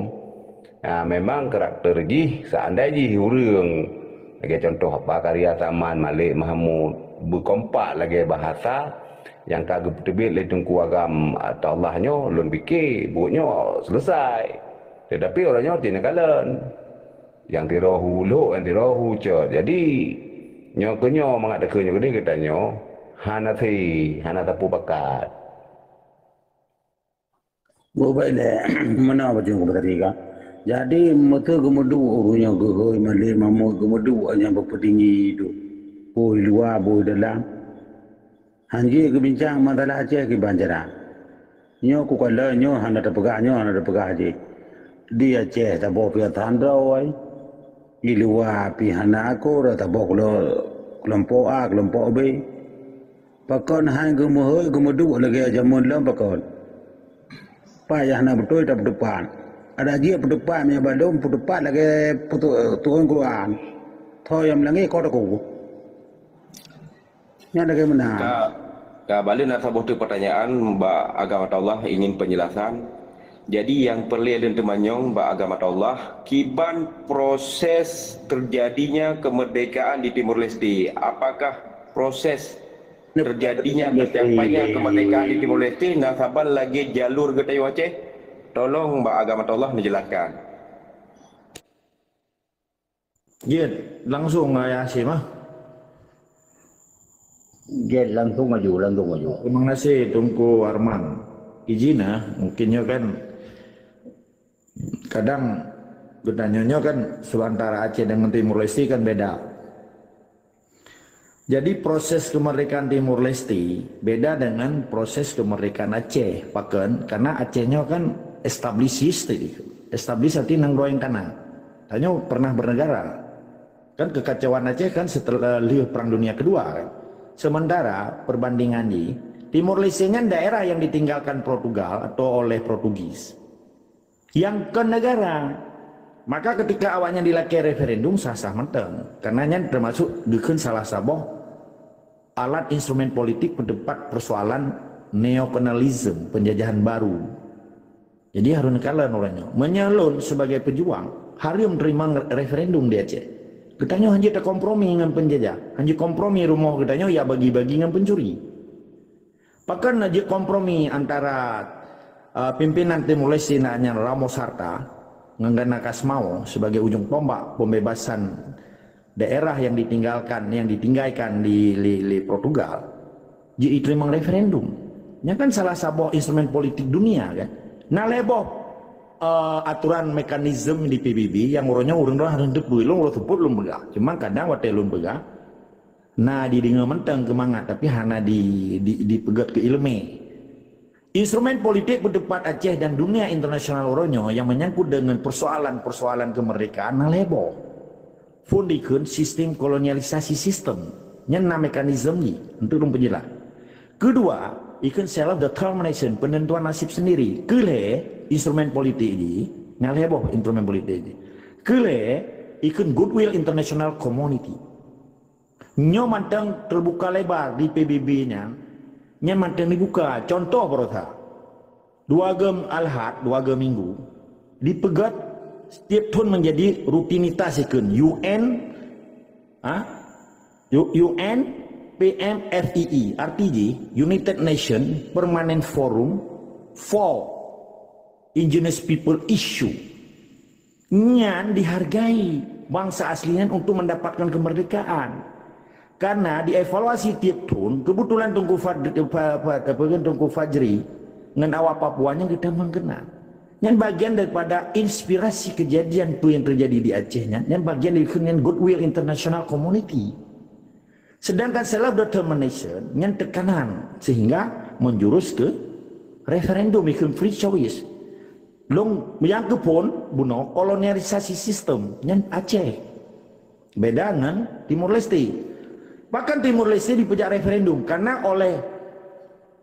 Ha, memang karakter jih, seandai jih ureueng, lagèe contoh Pak Karya Saman, Malik Mahmud, beukompak lagèe bahasa nyang ka geupeuteubiet lé Teungku Agam Ataullah nyoe, lôn pike buet nyoe selesai. Tetapi uroe nyoe teuh neukalon. Nyang tiroh hu lhok, nyang tiroh hu cot. Jadi, nyoe keuh nyoe mangat takheun nyoe keudeh geutanyoe hana si, hana tapeupakat. Boh baik lé, meunan bacut keu tadi ka. Jadi, meuteu geumeuduek ureueng nyang geuhôi Malik Mahmud geumeuduek nyang beupeutinggi tu. Boh luwa, boh dalam. Han jeuet geubincang masalah Aceh kiban cara. Nyoe kukalon nyoe hana tapeugah, nyoe hana tapeugah jih. Di Aceh saboh pih tan droe. Di luwa pih hana akoe, saboh keulo-, keulompok A, keulompok B. Pakon han geumeuhôi geumeuduek lagèe jameun lom pakon? Pat nyang hana beutôi tapeuteupat. Adak jih peuteupat meunyoe bandum peuteupat lagèe peutu-, turun Quran. Tho nyang meulangé ko teuku. Nyan lagèe meunan. Ka, ka bak lôn na saboh teuk pertanyaan bak Agam Ataullah ingin penjelasan. Jadi nyang peureulèe lôn teumanyong bak Agam Ataullah, kiban proses terjadinya kemerdekaan di Timor Leste? Apakah proses terjadinya, tercampainya kemerdekaan di Timor Leste na saban lagèe jalur geutanyoe Aceh? Tolong bak Agam Ataullah menjelaskan. Jeuet, langsung Ayah Hasyim ah. Jeuet, langsung maju, langsung maju. Terima kasih Teungku Arman. Izin ah, mungkin nyoe kan kadang geutanyoe nyoe kan sementara Aceh dengan Timor Leste kan beda. Jadi proses kemerdekaan Timor Leste beda dengan proses kemerdekaan Aceh. Pakon? Karena Aceh nyoe kan established state. Established arti nanggroe nyang kana. Tanyoe pernah bernegara. Kan kekacauan Aceh kan setelah lheueh Perang Dunia Kedua kan. Sementara perbandingan jih, Timor Leste nyan daerah yang ditinggalkan Portugal atau oleh Portugis. Nyang kon negara. Maka ketika awaknyan dilakèe referendum sah-sah mantong. Karena nyan termasuk geukheun salah saboh alat instrumen politik peuteumpat persoalan neokolonialisme, penjajahan baru. Jadi harus neukalon uroe nyoe. Meunyoe lôn sebagai pejuang, hareuem teurimong referendum di Aceh. Geutanyoe hanjeuet takompromi ngon peunjajah. Hanjeuet kompromi rumoh geutanyoe ya bagi-bagi ngon pencuri. Pakon na jeuet kompromi antara uh, pimpinan Timor Leste na nyan Ramos Horta ngon Gana Kasmao sebagai ujong tombak pembebasan daerah yang ditinggalkan, yang ditinggaikan di, di, di Portugal, jeuet jiteurimong referendum. Nyan kan salah saboh instrumen politik dunia kan. Na lhèe boh uh, aturan mekanisme di P B B yang uroe nyoe ureueng droe harus teupeue. Lôn uroe seupôt lôn peugah. Cuma kadang watèe lôn peugah, na dideungoe mantong keu mangat tapi hana di, di, dipeugét keu ileumèe. Instrumen politik beuteumpat Aceh dan dunia internasional uroe nyoe yang menyangkut dengan persoalan-persoalan kemerdekaan na lhèe boh. Phôn dikheun sistem kolonialisasi sistem. Nyan na mekanisme jih untuk lôn peujeulaih. Kedua, ikheun self determination, penentuan nasib sendiri. Keulhèe instrumen politik jih, na lhèe boh instrumen politik jih. Keulhèe ikheun goodwill international community. Nyoe mantong terbuka lebar di P B B nyan. Nyan mantong dibuka. Contoh baroesa. Dua gem Alhad, dua gem Minggu, dipeugét setiap thôn menjadi rutinitas ikheun U N, ha? U- U N P M F E E, arti jih United Nation Permanent Forum for Indigenous People Issue. Nyan dihargai bangsa asli nyan untuk mendapatkan kemerdekaan. Karena dievaluasi tiap thôn, kebetulan Teungku Fadri, Fa- Fa- apa kan, Teungku Fajri ngon awak Papua nyan geutamong keunan. Nyan bagian daripada inspirasi kejadian tu yang terjadi di Aceh nyan. Nyan bagian dari nyan goodwill international community. Sedangkan self determination nyan teukanan sehingga menjurus ke referendum, ikheun free choice. Lôn nyang keuphôn bunoe kolonialisasi sistem nyan Aceh. Beda ngon Timor Leste. Bahkan Timor Leste dipeujak referendum karena oleh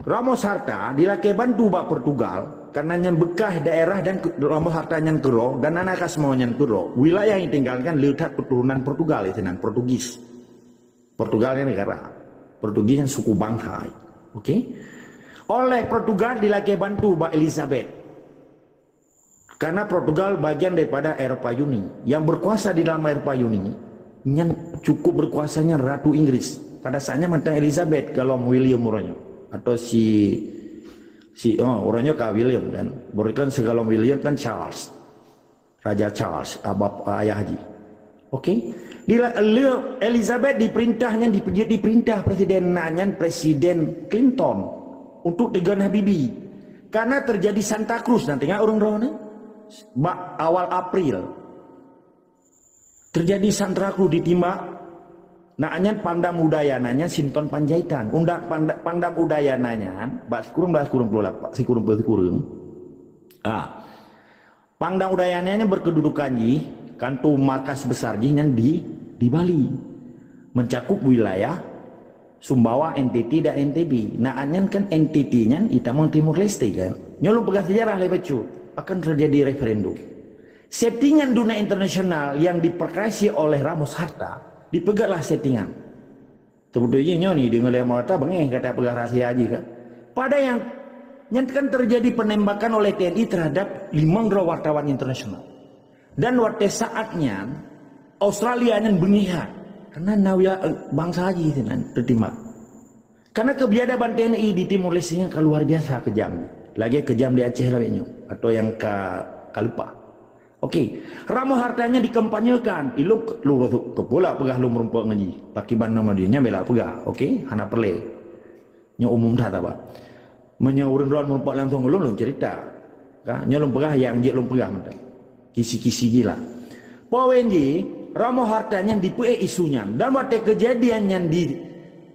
Ramos Horta dilakèe bantu bak Portugal karena nyan bekas daerah dan ke- Ramos Horta nyan keudroe dan Gana Kasmao nyan keudroe. Wilayah yang ditinggalkan le that keturunan Portugal itu nan Portugis. Portugal ni negara. Portugis nyan suku bangsa. Okey. Oleh Portugal dilakèe bantu bak Elizabeth. Karena Portugal bagian daripada Eropa Uni. Yang berkuasa di dalam Eropa Uni nyan cukup berkuasanya Ratu Inggris. Pada saatnya mantong Elizabeth golom William uroe nyoe. Atau si si oh uroe nyoe ka William kan. Bukan segalom William kan Charles. Raja Charles, abah ayah jih. Okey. Di le Elizabeth diperintah nyan dipeujeuet diperintah presiden na nyan Presiden Clinton untuk teugon Habibie. Karena terjadi Santa Cruz, na teuingat ureueng droe nyan? Bak awal April. Terjadi Santa Cruz ditimbak na nyan Pangdam Udayana nyan Sinton Panjaitan. Undang Pangdam Udayana nyan bak sikureueng bak sikureueng puluh lapan, sikureueng puluh sikureueng. Ah. Pangdam Udayana nyan berkedudukan jih, kantor markas besar jih nyan di di Bali. Mencakup wilayah Sumbawa, N T T dan N T B. Na nyan kan N T T nyan itamong Timor Leste kan. Nyoe lôn peugah sejarah lé bacut akan terjadi referendum. Settingan dunia internasional yang diperkreasi oleh Ramos Horta dipeugah lah settingan. Teubeutôi jih nyoe ni deungon lé Ramos Horta beungéh kata peugah rahsia jih kan. Pada yang nyan kan terjadi penembakan oleh T N I terhadap limong droe wartawan internasional. Dan watèe saat nyan Australia nyan beungéh that karena na bangsa jih sinan teutimbak. Karena kebiadaban T N I di Timor Leste nyan ka luar biasa kejam. Lagèe kejam di Aceh lawét nyoe atau nyang ka ka leupah. Okey, Ramos Horta nyan dikampanyekan. Ilôn ke- lôn kepula peugah lôn meurumpok ngon jih. Pakiban nama dia nyan bela peugah. Okey, hana peureulèe. Nyoe umum that apa. Meunyoe ureueng droe meurumpok langsung lôn lôn cerita. Ka, nyoe lôn peugah nyang jeuet lôn peugah mantong. Kisi-kisi jih lah. Poin jih, Ramos Horta nyan dipeuék isu nyan. Dan watèe kejadian nyan di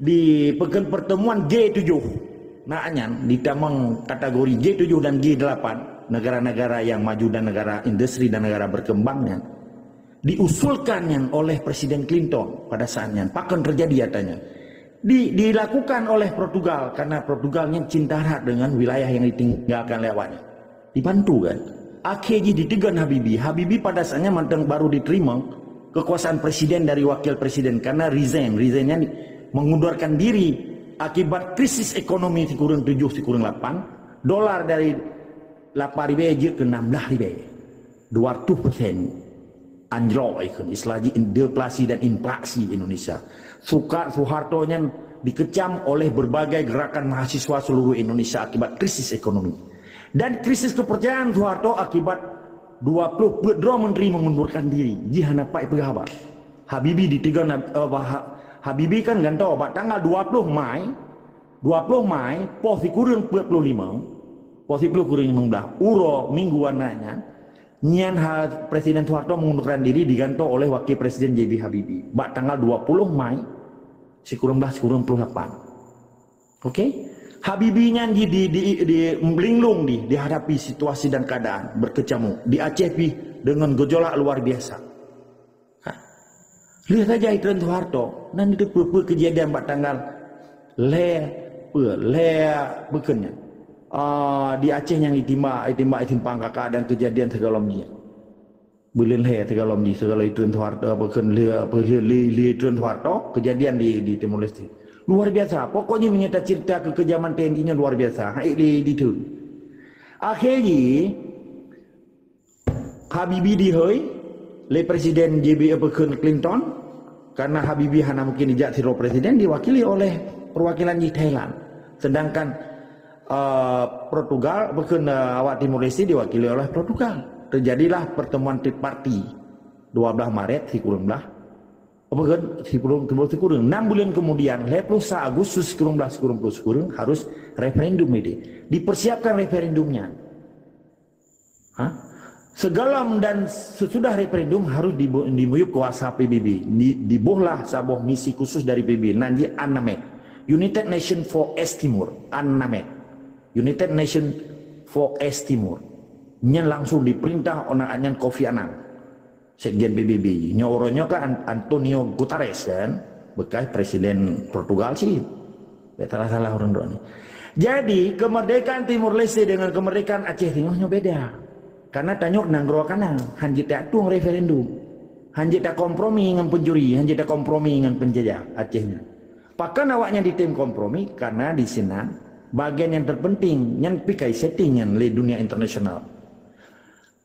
di pekan pertemuan G tujuh. Nak nyan ditamong kategori G tujuh dan G delapan, negara-negara yang maju dan negara industri dan negara berkembang nyan. Diusulkan nyan oleh Presiden Clinton pada saat nyan. Pakon terjadi katanya. Di, dilakukan oleh Portugal karena Portugal nyan cinta erat dengan wilayah yang ditinggalkan oleh awaknya. Dibantu kan. Akhé jih diteugon Habibie. Habibie pada saat nyan mantong baru diterima kekuasaan presiden dari wakil presiden karena resign. Resign nyan mengundurkan diri akibat krisis ekonomi sikureueng tujuh sikureueng lapan. Dolar dari lapan ribèe jeuet keu nam blah ribèe. Dua ratus persen anjlok ikheun, istilah jih in-, deflasi dan inflasi Indonesia. Suka Soeharto nyan dikecam oleh berbagai gerakan mahasiswa seluruh Indonesia akibat krisis ekonomi. Dan krisis kepercayaan Soeharto akibat dua puluh peuet droe menteri mengundurkan diri. Jih hana pat peugah haba. Habibie ditinggai, eh, bah-, Habibie kan gantoe bak tanggal dua puluh Mai, dua puluh Mai, poh sikureueng peuet puluh lima, poh sikureueng peuet puluh lima belas, uroe minggu anai nyan, nyan ha Presiden Soeharto mengundurkan diri digantoe oleh Wakil Presiden J B Habibie. Bak tanggal dua puluh Mai, sikureueng blah, sikureueng puluh lapan. Oke? Habibie nyan di, di, di, di, linglung di, dihadapi situasi dan keadaan berkecamuk. Di Aceh pih dengan gejolak luar biasa. Ha. Lheueh saja itreun Soeharto, nan itu peue-peue kejadian bak tanggal lhèe, peue, lhèe bukon nyan. Ah, di Aceh nyang ditimbak, ditimbak di Simpang Kakak dan kejadian sigohlom jih. Buleuen lhèe sigohlom jih, sigohlom itreun Soeharto, apa kheun lheueh, apa lheueh, lheueh, lheueh itreun Soeharto, kejadian di, di Timor Leste. Luar biasa. Pokoknya meunyoe tacerita keu keujaman T N I nyan luar biasa. Hai di, di tu. Akhé jih, Habibie dihôi lé Presiden J B, apa kheun, Clinton, karena Habibie hana mungkin ijak sidroe presiden, diwakili oleh perwakilan jih Thailand. Sedangkan, eh, Portugal, apa kheun, eh, awak Timor Leste diwakili oleh Portugal. Terjadilah pertemuan triparti dua belas Maret sikureueng blah, apa kheun, sikureueng, sikureueng, sikureueng. Enam bulan kemudian, lhèe puluh sa Agustus sikureueng blah, sikureueng puluh sikureueng, harus referendum itu. Dipersiapkan referendumnya. Ha? Sigohlom dan sesudah referendum harus dibu-, dimiyueb kuasa P B B. Di-, dibohlah saboh misi khusus dari P B B, nan jih UNAMET, United Nation for East Timor, UNAMET, United Nation for East Timor. Nyan langsung diperintah ôn nyan Kofi Annan, Sekjen P B B. Nyoe uroe nyoe kan An-, Antonio Guterres kan, bekas Presiden Portugal sih. Bèk salah-salah ureueng droeneuh. Jadi, kemerdekaan Timor Leste dengan kemerdekaan Aceh Tengah nyoe beda. Karena tanyoe nanggroe kana, hanjeuet tatueng referendum. Hanjeuet takompromi ngon pencuri, hanjeuet takompromi ngon penjajah Aceh nyan. Pakon awaknyan ditem kompromi? Karena di sinan bagian yang terpenting, nyan pih ka isetting nyan lé dunia internasional.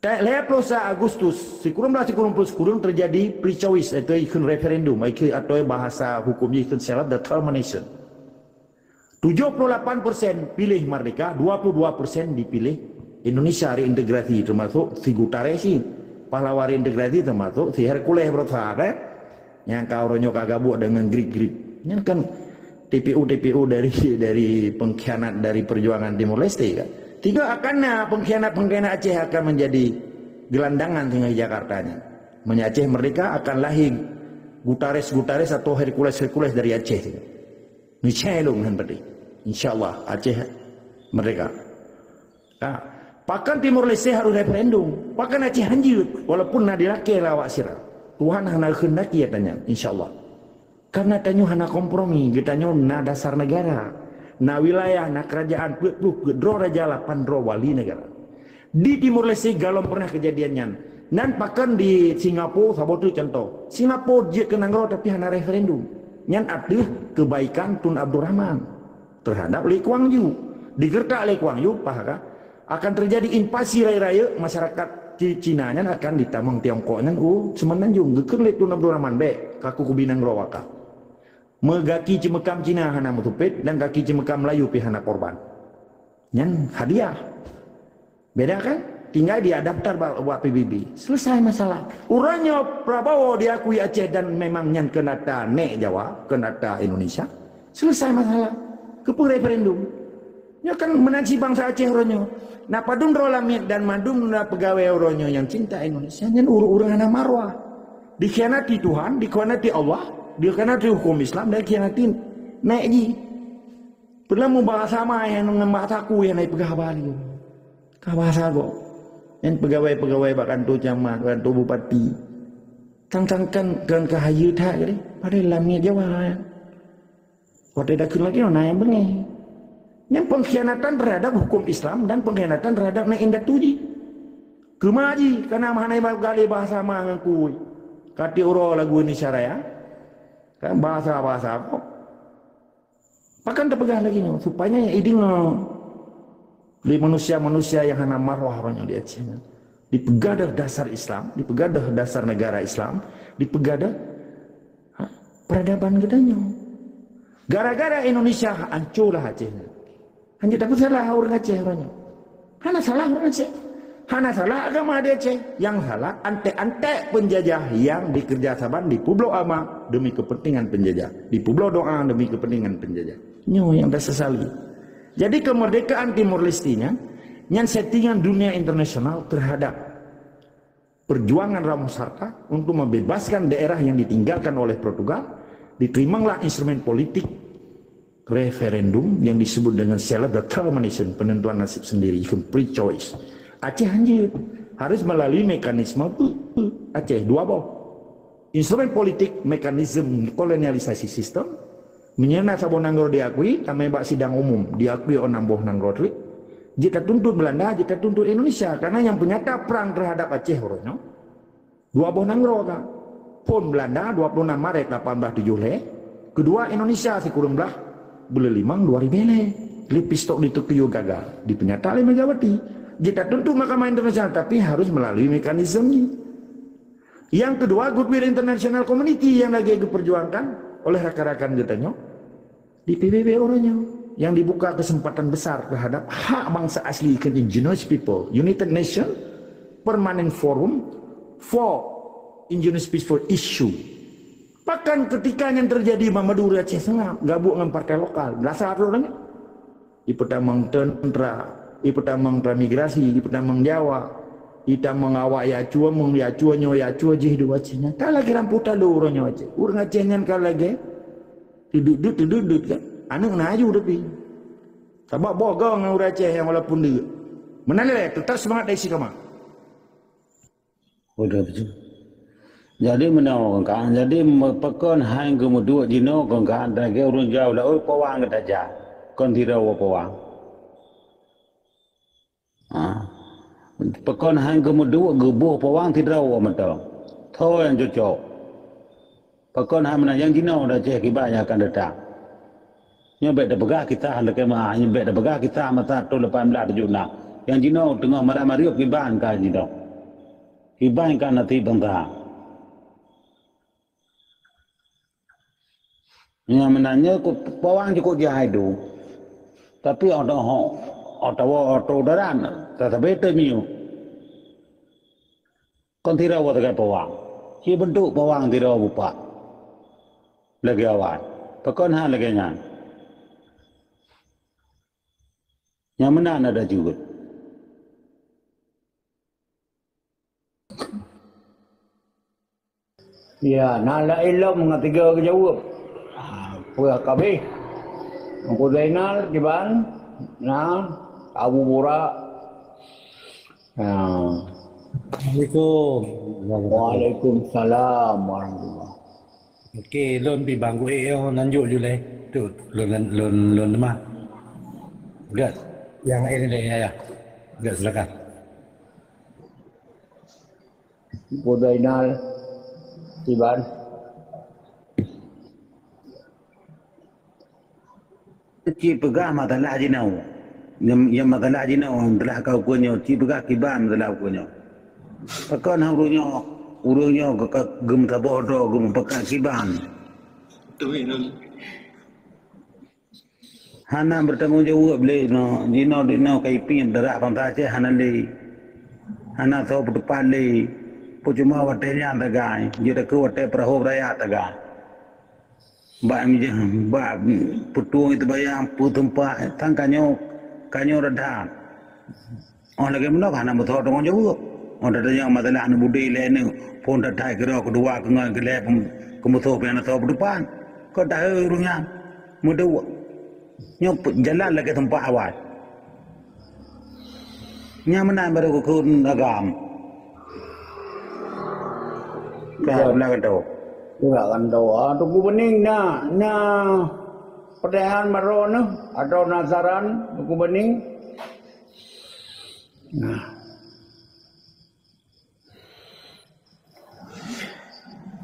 Lhèe puluh sa Agustus sikureueng blah sikureueng puluh sikureueng terjadi pre-choice, atau ikheun referendum, ikheun atau bahasa hukum jih ikheun self determination. Tujuh puluh lapan persen pilih merdeka, dua puluh dua persen dipilih Indonesia reintegrasi, termasuk si Guterres, pahlawan reintegrasi, termasuk si Hercules berusaha, kan? Nyang ka uroe nyoe ka gabuk dengan Greek-Greek. Nyan kan T P U-T P U dari, dari pengkhianat dari perjuangan Timor Leste kan. Tiga akan na pengkhianat-pengkhianat Aceh akan menjadi gelandangan tinggal di Jakarta ni. Meunyoe Aceh merdeka akan lahir Guterres-Guterres atau Hercules-Hercules dari Aceh. Niscaya lôn nyan berarti. Insya Allah Aceh merdeka. Ha. Pakon Timor Leste harus referendum? Pakon Aceh hanjeuet? Walaupun na dilakée lé awak sira. Tuhan hana geukeundaki ata nyan, insya Allah. Karena tanyoe hana kompromi, geutanyoe na dasar negara, na wilayah, na kerajaan, peuet ploh peuet droe raja, lapan droe wali negara. Di Timor Leste golom pernah kejadian nyan. Nan pakon di Singapura, saboh teuk contoh. Singapura jeuet keu nanggroe tapi hana referendum. Nyan ateueh kebaikan Tun Abdul Rahman terhadap Lee Kuan Yew. Digeureutak Lee Kuan Yew, paha ka, akan terjadi invasi rayeuk-rayeuk, masyarakat Ci-, Cina nyan akan ditamong Tiongkok nyan u Semenanjung. Geukheun lé Tun Abdul Rahman, "Bèk, kaku kubi nanggroe awak." Meugaki ceumeukam Cina hana meutupet dan gaki ceumeukam Melayu pih hana korban. Nyan hadiah. Beda kan? Tinggai dia daftar ba-, buat P B B. Selesai masalah. Uroe nyoe Prabowo diakui Aceh dan memang nyan keuneuk ata nèk Jawa, keuneuk ata Indonesia. Selesai masalah. Keupeue referendum? Nyoe kan meunan cit bansa Aceh uroe nyoe. Na padum droe lamiet dan mandum na peugawée uroe nyoe nyang cinta Indonesia, nyan ureueng-ureueng hana marwah. Dikhianati Tuhan, dikhianati Allah, dikhianati hukum Islam dan dikhianati nèk jih. Padahai meubahasa ma nyang ngon bahasa ku nyang na ipeugah haba lé. Ka bahasa gob. Nyan peugawée-peugawée bak kanto camat, kanto bupati. Tang-tang kan, kan ka hayeue that, jadi padahai lamiet Jawa. Watée takheun lagée na nyang beungéh. Nyan pengkhianatan terhadap hukum Islam dan pengkhianatan terhadap nèk indatu jih. Keuma jih, kana hana iba galeh bahasa ma ngon kui. Ka tiep uroe lagu Indonesia Raya. Kan bahasa-bahasa apa? Pakon tapeugah lagée nyoe? Supaya idéngoe. Lé manusia-manusia nyang hana marwah uroe nyoe di Aceh nyan. Dipeugadôh dasar Islam, dipeugadôh dasar negara Islam, dipeugadôh, ha, peradaban geutanyoe. Gara-gara Indonesia ancô lah Aceh nyan. Hana tapeusalah ureuëng Aceh uroe nyoe. Hana salah ureuëng Aceh. Hana salah agama di Aceh. Nyang salah antek-antek penjajah nyang dikerja saban dipeubloe agama demi kepentingan penjajah. Dipeubloe doa demi kepentingan penjajah. Nyoe nyang tasesali. Jadi kemerdekaan Timor Leste nyan, nyan settingan dunia internasional terhadap perjuangan Ramos Horta untuk membebaskan daerah yang ditinggalkan oleh Portugal, diterimanglah instrumen politik referendum yang disebut dengan self-determination, penentuan nasib sendiri, free choice. Aceh hanjeuet, harus melalui mekanisme Aceh dua boh. Instrumen politik, mekanisme kolonialisasi sistem, meunyoe na saboh nanggroe diakui, tamé bak sidang umum diakui 'oh nam boh nanggroe teuk, jeuet tatuntut Belanda, jeuet tatuntut Indonesia. Karena nyang peunyata prang terhadap Aceh uroe nyoe, dua boh nanggroe ka. Phôn Belanda dua puluh enam Maret lapan belas tujuh lhèe, keudua Indonesia sikureueng blah buleuen limong dua ribèe lhèe. Lé pistol di Tokyo gagal, dipeunyata lé Megawati. Jeuet tatuntut Mahkamah Internasional, tapi harus melalui mekanisme nyan. Yang kedua, goodwill international community yang lagi diperjuangkan oleh rakan-rakan geutanyoe di P B B uroe nyoe, yang dibuka kesempatan besar terhadap hak bangsa asli ke indigenous people, United Nation Permanent Forum for Indigenous People Issue. Bahkan ketika yang terjadi Madura Aceh Tengah gabung dengan partai lokal, berasa aturan. Ipeutamong tentara, ipeutamong transmigrasi, ipeutamong Jawa, itamong awak Yacua mong Yacua nyoe Yacua jih dua Aceh nyan. Ka lagèe ramputan lé uroe nyoe Aceh. Ureueng Aceh nyan ka lagèe teudeuet-deuet, teudeuet-deuet kan. Aneuk na aju tapi. Sabab boh gong ngon ureueng Aceh nyang walaupun deuek. Meunan lé, tetap semangat dari si kama. Udah betul. Jadi meunoe kon ka, jadi me-, pakon hai geumeuduek jinoe kon ka, lagèe ureueng jauh laôt pawang geutajak, kon sidroe pawang. Ha. Pakon hai geumeuduek geuboh pawang sidroe mantong. Tho nyang cocok. Pakon hai meunan nyang jinoe dan ceh kiban nyang akan datang. Nyoe bèk tapeugah kisah lagèe meuah, nyoe bèk tapeugah kisah masa thôn lapan belas tujuh enam. Nyang jinoe teungoh maram-maram kiban ka jinoe. Kiban ka nasib bansa. Nyang meunan nyoe ku-, pawang cukôp jih hai dum. Tapi oto ho, oto wo, oto daran, tatabe teumiyueb. Kon sidroe sagai pawang. Ci beuntuk pawang sidroe bupak. Lagèe awai. Pakon hana lagèe nyan. Nyang meunan ada jeuet. Ya, na laén lom ngon tiga geujaweueb. Ah, peue kabeh. Teungku Zainal, kiban, na, Abu Burak. Ya. Assalamualaikum. Waalaikumsalam warahmatullah. Okey, lôn pi bang Guék yo, lanjut ju lé. Tu, lôn, lôn, lôn lemah. Gak. Yang ini deh, ya, ya. Gak, silakan. Teungku Zainal, kiban. Ci peugah masalah jinoe. Nyang, nyang masalah jinoe, masalah ka ukeue nyoe, ci peugah kiban masalah ukeue nyoe. Pakon hana ureueng nyoe, ureueng nyoe ka, ka geumeusaboh droe, geumeupakat kiban. Betul, ya. Hana bertanggung jaweueb lé inoe, jinoe, jinoe ka ipiep darah bansa Aceh hana lé. Hana soe peuteupat lé. Peucuma watèe nyan sagai, jeuet takheun watèe peurahô beuraya sagai. Bak meujan, bak peutueng itu bayang, peutumpah, tan ka nyoe, ka nyoe reda. Oh, lagèe meunoe hana meusoe tanggung jaweueb. Oh, teudeungoe masalah aneuk beudé lé aneuk, phôn that-that keudroe keudua keungon keulhèe pem-, keumusoh pih hana soe peuteupat. Kon tahe ureueng nyan meuduek. Nyoe pe-, jalan lagèe teumpat awai. Nyan meunan barô geukheun agam. Ka, ya. Belah kantô. Belah kantô. Ah, Teungku Beuning na, na peutanyaan baroe neuh, atau na saran, Teungku Beuning? Nah.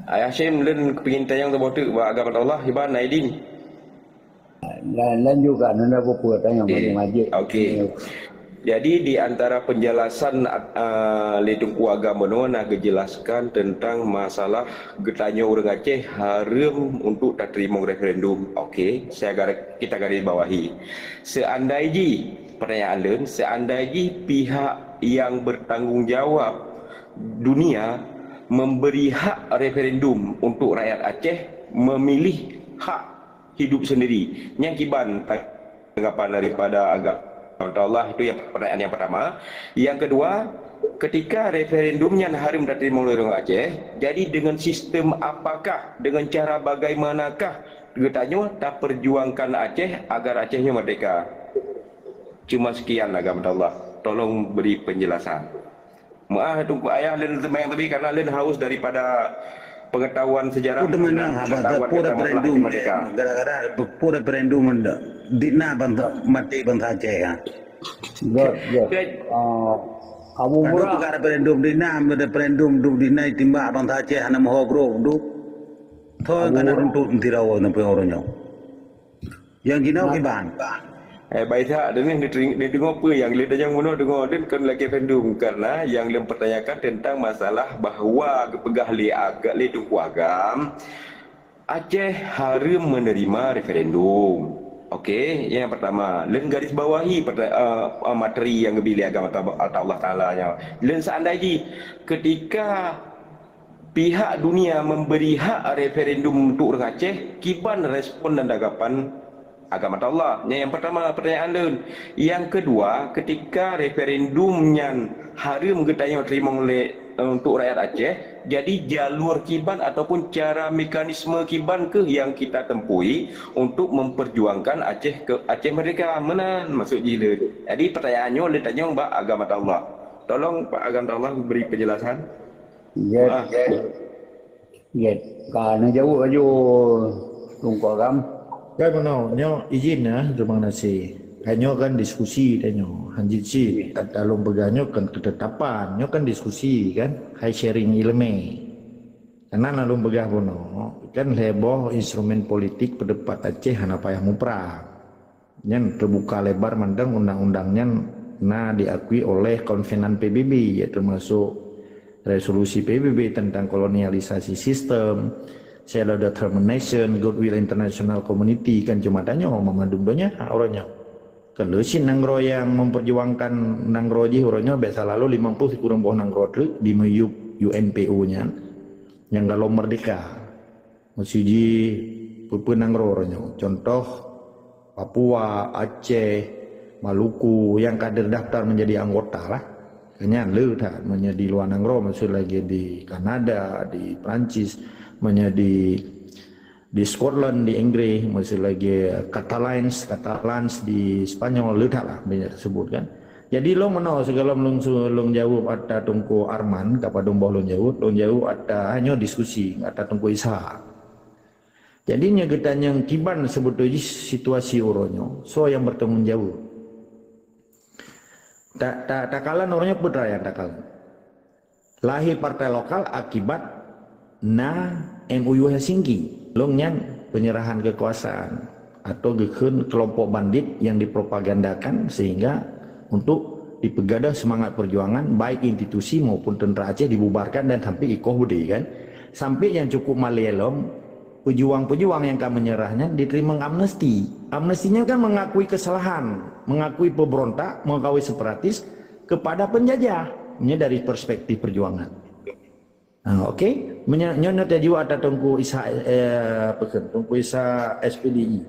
Ayah Syem, lôn keupeue tanyong saboh teuk bak agama Allah, hiban na idin. Lan-, lanjutkan, hana peue-peue tanyong. Okey. Bang Majid. Okey. Jadi di antara penjelasan uh, lé Teungku Agam bunoe na geujelaskan tentang masalah geutanyoe ureuëng Aceh hareuem untuk tateurimong referendum. Okey, saya garis, kita garis bawahi. Seandai jih, pertanyaan lôn, seandai jih pihak yang bertanggung jawab dunia memberi hak referendum untuk rakyat Aceh memilih hak hidup sendiri. Nyang kiban tanggapan daripada agama Allah itu yang pertanyaan yang pertama. Yang kedua, ketika referendum nyan hareuem tateurimong lé ureuëng Aceh, jadi dengan sistem apakah, dengan cara bagaimanakah geutanyoe taperjuangkan Aceh agar Aceh nyoe merdeka? Cuma sekian agama Allah. Tolong beri penjelasan. Meuah Teungku Ayah lôn teumayang teubi karena lôn haus daripada pengetahuan sejarah dan pengetahuan tentang masalah merdeka. Gara-gara peue referendum di na bansa mati bansa Aceh ha. Good, good. Ah, Abu Murah. Bukan referendum di na, referendum di na timbak bansa Aceh hana moho bro. Duh. Thon kana runtuk tirau sampai orang nyoe. Yang gina kiban. Eh, baik tak, deungoe, deungoe apa yang lé tanyong bunoe, deungoe, dan kan lagi referendum karena yang lôn pertanyakan tentang masalah bahawa geupeugah lé agak lé Teungku Agam Aceh hareuem menerima referendum. Okey, yang pertama, lôn garis bawahi uh, materi yang geubri lé agama atau Allah Taala nya. Lôn seandai jih ketika pihak dunia memberi hak referendum untuk ureuëng Aceh, kiban respon dan tanggapan agama Allah? Nyan yang pertama pertanyaan lôn. Yang kedua, ketika referendum nyan hareuem geutanyoe teurimong lé untuk rakyat Aceh, jadi jalur kiban ataupun cara mekanisme kiban keuh yang kita tempui untuk memperjuangkan Aceh ke Aceh merdeka? Meunan maksud jih lé. Jadi pertanyaan nyoe lé tanyong bak agama Allah. Tolong Pak agama Allah beri penjelasan. Ya. Ka neujaweueb laju Teungku Agam. Kan meunoe, nyoe izin ya, terima kasih. Kan nyoe kan diskusi tanyoe. Hanjeuet cit, ata lôn peugah nyoe kan ketetapan, nyoe kan diskusi kan, hai sharing ileumé. Karena na lôn peugah bunoe, kan lhée boh instrumen politik peudepat Aceh hana payah muprang. Nyan teubuka lebar mantong undang-undang nyan na diakui oleh konvenan P B B, ya termasuk resolusi P B B tentang kolonialisasi sistem, self determination, goodwill international community, kan cuma tanyoe memadum donya orang nyoe. Kalau si nanggroe yang memperjuangkan nanggroe jih orang nyoe biasa lalu lima puluh sikureueng boh nanggroe treuk di meyup U N P O nyan yang kalau merdeka. Meusi jih peue-peue nanggroe nyoe. Contoh, Papua, Aceh, Maluku, yang ka terdaftar menjadi anggota lah. Nyan le that, meunyoe di luwa nanggroe, maksud lagi di Kanada, di Perancis, meunyoe di, di Scotland, di Inggris, maksud lagi Catalans, Catalans di Spanyol, le that lah banyak tersebut kan. Jadi lôn meunoe sigohlom lôn su-, lôn jaweueb ata Teungku Arman, ka padum boh lôn jaweueb, lôn jaweueb ata, hanyoe diskusi ata Teungku Ishak. Jadi nyoe geutanyong kiban seubeutôi jih situasi uroe nyoe, soe nyang bertanggung jaweueb? Ta-, ta-, takalon uroe nyoe peue nyang takalon. Lahé partai lokal akibat na M O U Helsinki. Lôn nyan penyerahan kekuasaan atau geukheun kelompok bandit yang dipropagandakan sehingga untuk dipeugadôh semangat perjuangan baik institusi maupun tentera Aceh dibubarkan dan sampai ikoh beudé kan. Sampai yang cukup malée lom, pejuang-pejuang nyang ka menyerah nyan diterima amnesti. Amnesti nyan kan mengakui kesalahan, mengakui pemberontak, mengakui separatis kepada penjajah. Ini dari perspektif perjuangan. Ha, okey. Menya-, nyoe na teuju ata Teungku Isa, eh, apa ke? Teungku Isa S P D I.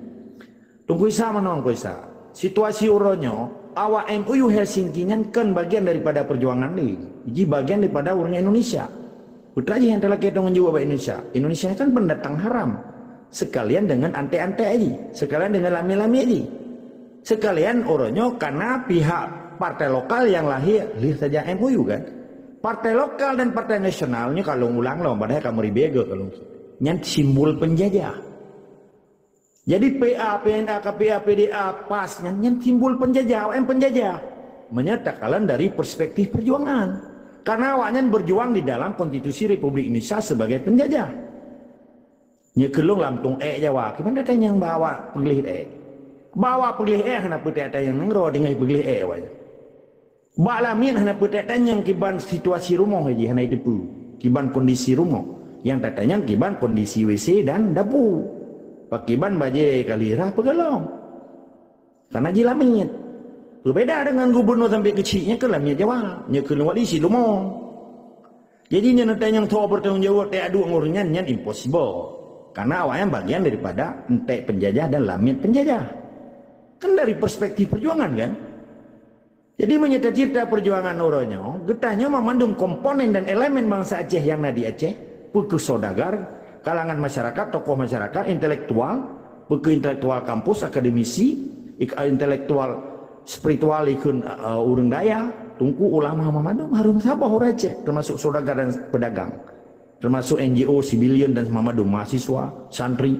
Teungku Isa mana Teungku Isa? Situasi uroe nyoe, awak M O U Helsinki nyan kan bagian daripada perjuangan ni. Jadi bagian daripada orang Indonesia. Putra jih yang terlakir dengan jiwa bak Indonesia. Indonesia kan pendatang haram. Sekalian dengan antek-antek ji. Sekalian dengan lami-lami ji. Sekalian uroe nyoe karena pihak partai lokal yang lahir, lih saja M O U kan. Partai lokal dan partai nasional nyoe kalau ulang loh, padahal kamu ribega kalau nyan simbol penjajah. Jadi P A, P N A, K P A, P D A, PAS nyan, nyan simbol penjajah, awaknyan penjajah. Menyatakan dari perspektif perjuangan. Karena awaknyan berjuang di dalam konstitusi Republik Indonesia sebagai penjajah. Nyekelong lam tung ek Jawa, kiban datang nyang bawa peugléh ek. Bawa peugléh ek hana peutek datang nyang nanggroe dengan peugléh ek awaknyan. Bak lamiet hana peue tatanyong kiban situasi rumoh jih hana jiteupeue. Kiban kondisi rumoh. Nyang tatanyong kiban kondisi W C dan dapu. Pakiban bajée kali rhah peugalom. Karena jih lamiet. Beubeda dengan gubernur sampai keuchik nyan keu lamiet Jawa. Nyan keu wali si lumo. Jadi nyan tatanyong tho bertanggung jawab teuh aduek ngon ureuëng nyan, nyan impossible. Karena awaknyan bagian daripada entek penjajah dan lamiet penjajah. Kan dari perspektif perjuangan kan? Jadi meunyoe tacerita perjuangan uroe nyoe, geutanyoe mandum komponen dan elemen bansa Aceh nyang na di Aceh, peu kheueh saudagar, kalangan masyarakat, tokoh masyarakat, intelektual, peu kheueh intelektual kampus, akademisi, ik-, intelektual spiritual ikheun, eh, ureuëng dayah, tungku, ulama mandum harus saboh ureuëng Aceh, termasuk saudagar dan pedagang. Termasuk N G O, civilian dan mandum mahasiswa, santri.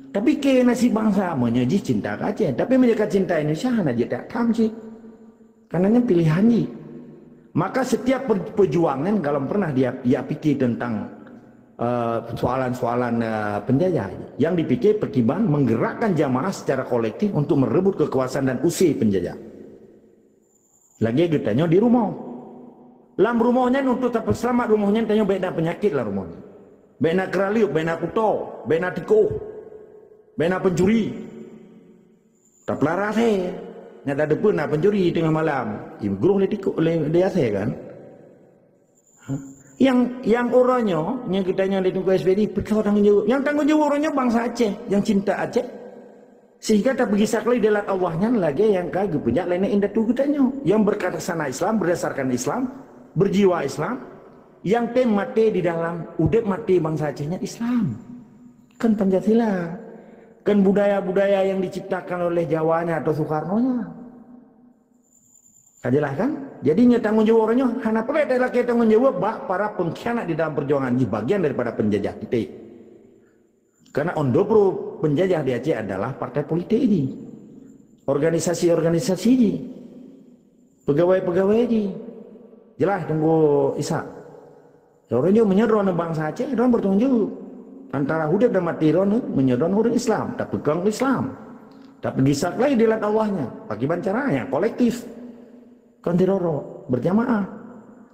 Tapi keu nasib bansa meunyoe jih cinta keu Aceh. Tapi meunyoe ka cinta Indonesia hana jeuet that tham cit. Karena nyan pilihan jih. Maka setiap per-, pejuang nyan galom pernah dia, dia pikir tentang, eh, soalan-soalan, eh, penjajah. Yang dipikir perkiban menggerakkan jamaah secara kolektif untuk merebut kekuasaan dan usir penjajah. Lagée geutanyoe di rumoh. Lam rumoh nyan untuk tapeuseulamat rumoh nyan tanyoe bék na peunyakét lam rumoh nyan. Bék na keuraleueb, bék na kuto, bék na tikoh, bék na pencuri. Tapeulara asée. Nyan tateupeue na pencuri teungoh malam. Igroh lé tikoh lé, lé asée kan? Nyang, nyang uroe nyoe, nyang geutanyoe lé Teungku S B D, peue tanggong jaweueb. Nyang tanggong jaweueb uroe nyoe bansa Aceh, nyang cinta Aceh. Sehingga tapeugisa keunoe dalam Allah nyan lagée nyang ka geupeujak lé indatu geutanyoe. Yang berkata sana Islam, berdasarkan Islam, berjiwa Islam, yang tem maté di dalam udeb maté bansa Aceh nyan Islam. Kan Pancasila. Kan budaya-budaya yang diciptakan oleh Jawa nyan atau Soekarno nyan. Ka jelas kan? Jadi nyoe tanggong jaweueb uroe nyoe hana peureulée talakée tanggong jaweueb bak para pengkhianat di dalam perjuangan jih bagian daripada penjajah titik. Karena ondoproh penjajah di Aceh adalah partai politik jih. Organisasi-organisasi jih. Pegawai-pegawai jih. Jelas Teungku Ishak. Uroe nyoe meunyoe droeneuh bansa Aceh, droeneuh bertanggung jaweueb. Antara udeb dan maté droeneuh, meunyoe droeneuh ureuëng Islam, tapeukong Islam. Tapeugisa keunoe dalam Allah nyan, pakiban cara nyang kolektif. Kon sidroe, berjamaah.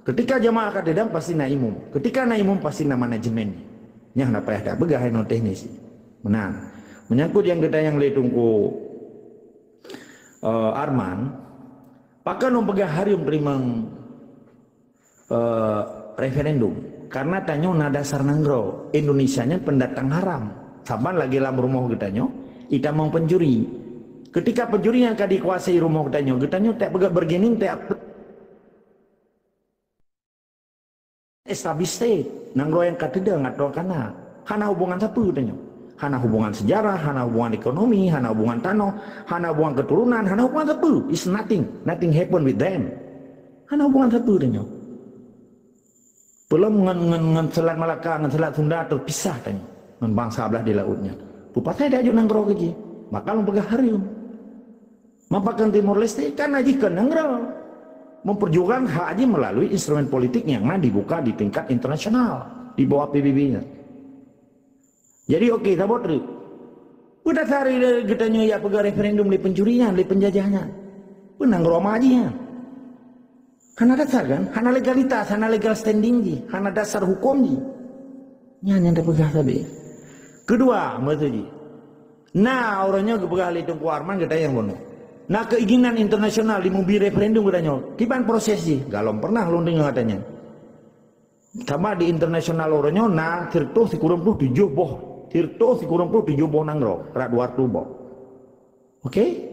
Ketika jamaah ka teudong, pasti na imum. Ketika na imum, pasti na manajemen. Nyang na payah tapeugah ilmu teknis. Meunan. Menyangkut nyang geutanyong lé Teungku, eh, Arman, pakon lôn peugah hareuem teurimong eh, referendum. Karena tanyoe na dasar nanggroe, Indonesia nyan pendatang haram. Saban lagée lam rumoh geutanyoe, itamong pencuri. Ketika pencuri nyang ka dikuasai rumoh geutanyoe, geutanyoe tak peugah bergening, tak establish state. Nanggroe nyang ka teudong atau kana. Hana hubungan sapeue tanyoe. Hana hubungan sejarah, hana hubungan ekonomi, hana hubungan tanoh, hana hubungan keturunan, hana hubungan sapeue. It's nothing. Nothing happen with them. Hana hubungan sapeue tanyoe. Peulom ngon, ngon, ngon Selat Malaka, ngon Selat Sunda teupisah tanyoe ngon bansa blah di laôt nyan. Peue pasai tajok nanggroe keu jih? Maka lôn peugah hareuem. Mapakon Timor Leste kan na jih keu nanggroe. Memperjuangkan hak jih melalui instrumen politik nyang na dibuka di tingkat internasional di bawah P B B nyan. Jadi, oke, saboh treuk. Peue dasar geutanyoe jak peugah referendum lé pencuri nyan, lé penjajah nyan? Peue nanggroe ma jih nyan? Hana dasar kan? Hana legalitas, hana legal standing jih, hana dasar huköm jih. Nyan nyang tapeugah sabe. Keudua, maksud jih. Na uroe nyoe geupeugah lé Teungku Arman geutanyoe bunoe. Na keinginan internasional jimubi referendum geutanyoe. Kiban proses jih? Galom pernah lôn deungoe geutanyoe. Sama di internasional uroe nyoe na sireutoh sikureueng ploh tujoh boh, sireutoh sikureueng ploh tujoh boh nanggroe, rot dua reutôh boh. Oke?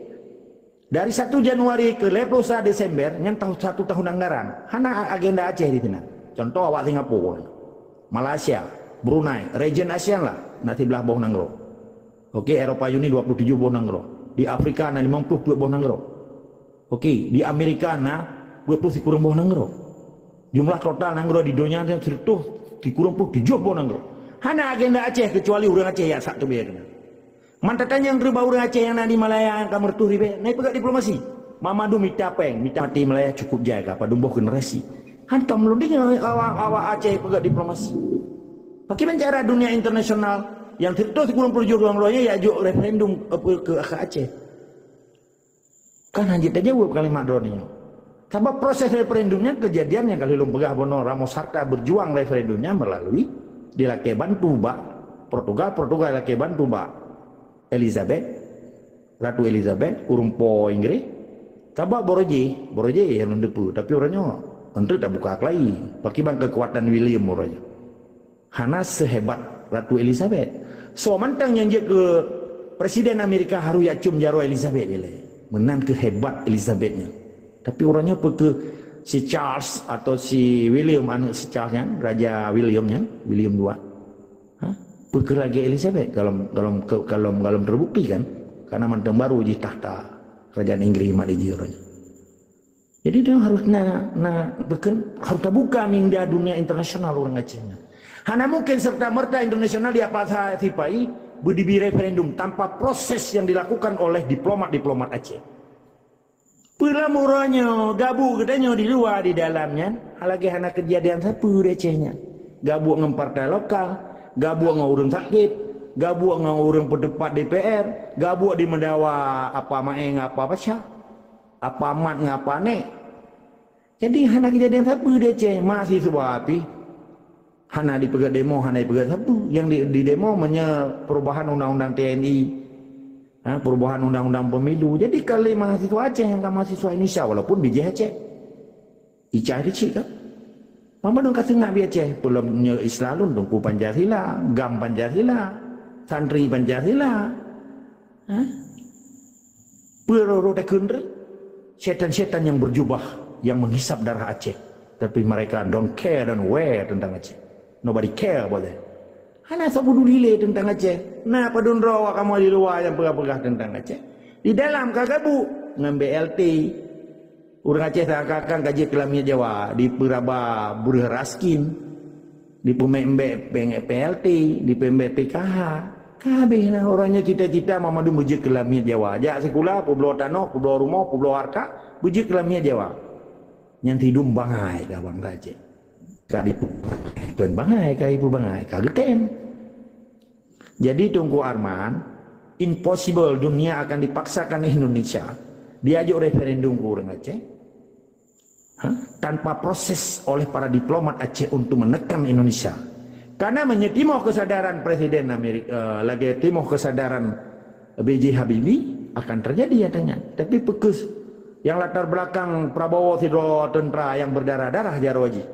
Dari satu Januari keu lhèe ploh sa Desember, nyan tahun, satu tahun anggaran. Hana agenda Aceh di sinan. Contoh awak Singapura, Malaysia, Brunei, region ASEAN lah, na siblaih boh nanggroe. Oke, Eropa Uni dua puluh tujoh boh nanggroe. Di Afrika na limong ploh peuet boh nanggroe. Oke, di Amerika na dua ploh sikureueng boh nanggroe. Jumlah total nanggroe di donya nyan sireutoh sikureueng ploh tujoh boh nanggroe. Hana agenda Aceh keucuali ureueng Aceh jak sak teubiet keunan. Man tatanyong keuba ureueng Aceh nyang na di Malaya nyang ka meureutôh ribèe, na jipeugah diplomasi. Mandum mita péng, mita maté Malaya cukup jai ka padum boh generasi. Hantom lôn deungoe awak, awak Aceh peugah diplomasi. Pakriban cara dunia internasional nyang sireutoh sikureueng ploh tujoh boh nanggroe nyan jak jok referendum, apa, keu, keu Aceh. Kan hana jeuet tajaweueb kalimat droeneuh nyoe. Sabab proses referendum nyan kejadian nyang ka lheueh lôn peugah bunoe, Ramos Horta berjuang referendum nyan melalui dilakée bantu bak Portugal, Portugal lakée bantu bak Elizabeth, Ratu Elizabeth, ureuëng po Inggris. Sabab barô jih, barô jih nyang lôn teupeue, tapi uroe nyoe enteuk tabuka keulayi. Pakriban keukuatan William uroe nyoe. Hana sehebat Ratu Elizabeth. Soe mantong nyang jeuet keu Presiden Amerika harôh jak cium jaroe Elizabeth ilée. Meunan keuh hebat Elizabeth nyan. Tapi uroe nyoe peu keuh si Charles atau si William, aneuëk si Charles nyan, Raja William nyan, William dua. Ha? Peu keuh lagée Elizabeth, galom, galom, galom, galom terbukti kan? Karena mantong barô jih takhta kerajaan Inggris mat jih uroe nyoe. Jadi dia harôh na, na, bukon, harôh tabuka minda dunia internasional ureuëng Aceh nyan. Hana mungkin serta-merta internasional di apa sipai berdiri referendum tanpa proses yang dilakukan oleh diplomat-diplomat Aceh. Peue lam uroe nyoe, gabuek geutanyoe di luwa, di dalam nyan, lagée hana keujadian sapeue di Aceh nyan. Gabuek ngon partai lokal, gabuek ngon ureuëng sakét, gabuek ngon ureuëng peuteupat D P R, gabuek di meudawa apa maéng apa pasha, apa mat ngon apa nék. Jadi hana keujadian sapeue di Aceh, mahasiswa pih hana dipeugét demo, hana dipeugét sapeue. Nyang di, di demo meunyoe perubahan undang-undang T N I, ha, perubahan undang-undang pemilu. Jadi ka lé mahasiswa Aceh nyang ka mahasiswa Indonesia walaupun bijéh Aceh. Icah di cik kan? Mama dong ka seungab di Aceh, peulom nyoe Islam lôn Teungku Pancasila, GAM Pancasila, santri Pancasila. Ha? Peue roh-roh takheun rot? Setan-setan yang berjubah yang menghisap darah Aceh. Tapi mereka don't care, don't wear tentang Aceh. Nobody care about that. Hana soe peduli lé tentang Aceh. Na padum droe awak kamoe di luwa nyang peugah-peugah tentang Aceh. Di dalam ka gabuek ngon B L T. Ureuëng Aceh seakan-akan ka jeuet keu lamiet Jawa, dipeuraba breueh raskin, dipeumbek-mbek P L T, dipeumbek P K H. Ka habéh na uroe nyoe cita-cita mama dum beujeuet keu lamiet Jawa. Jak sikula, peubloe tanoh, peubloe rumoh, peubloe hareuta, beujeuet keu lamiet Jawa. Nyan sidum bangai ka bansa Aceh. Ka dipeu-, kon bangai, ka ipeubangai, ka geutem. Jadi Teungku Arman, impossible dunia akan dipaksakan Indonesia diajok referendum keu ureuëng Aceh. Ha? Tanpa proses oleh para diplomat Aceh untuk menekan Indonesia. Karena meunyoe timoh kesadaran Presiden Amerika, eh, lagée timoh kesadaran B J Habibie, akan terjadi nyatanya. Tapi peu keuh yang latar belakang Prabowo sidroe tentara yang berdarah-darah jaroe jih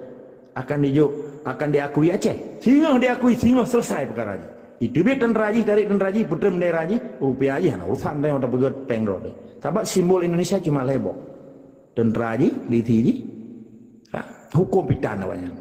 akan dijok, akan diakui Aceh. Singoh diakui, singoh selesai peukara jih. Itu biar tentara jih, tarik tentara jih, peutrem bendera jih, rupiah jih hana urusan tanyoe tapeugét péng droe. Sabab simbol Indonesia cuma lhée boh. Tentara jih, liti jih, ha, hukum pitan awaknyan.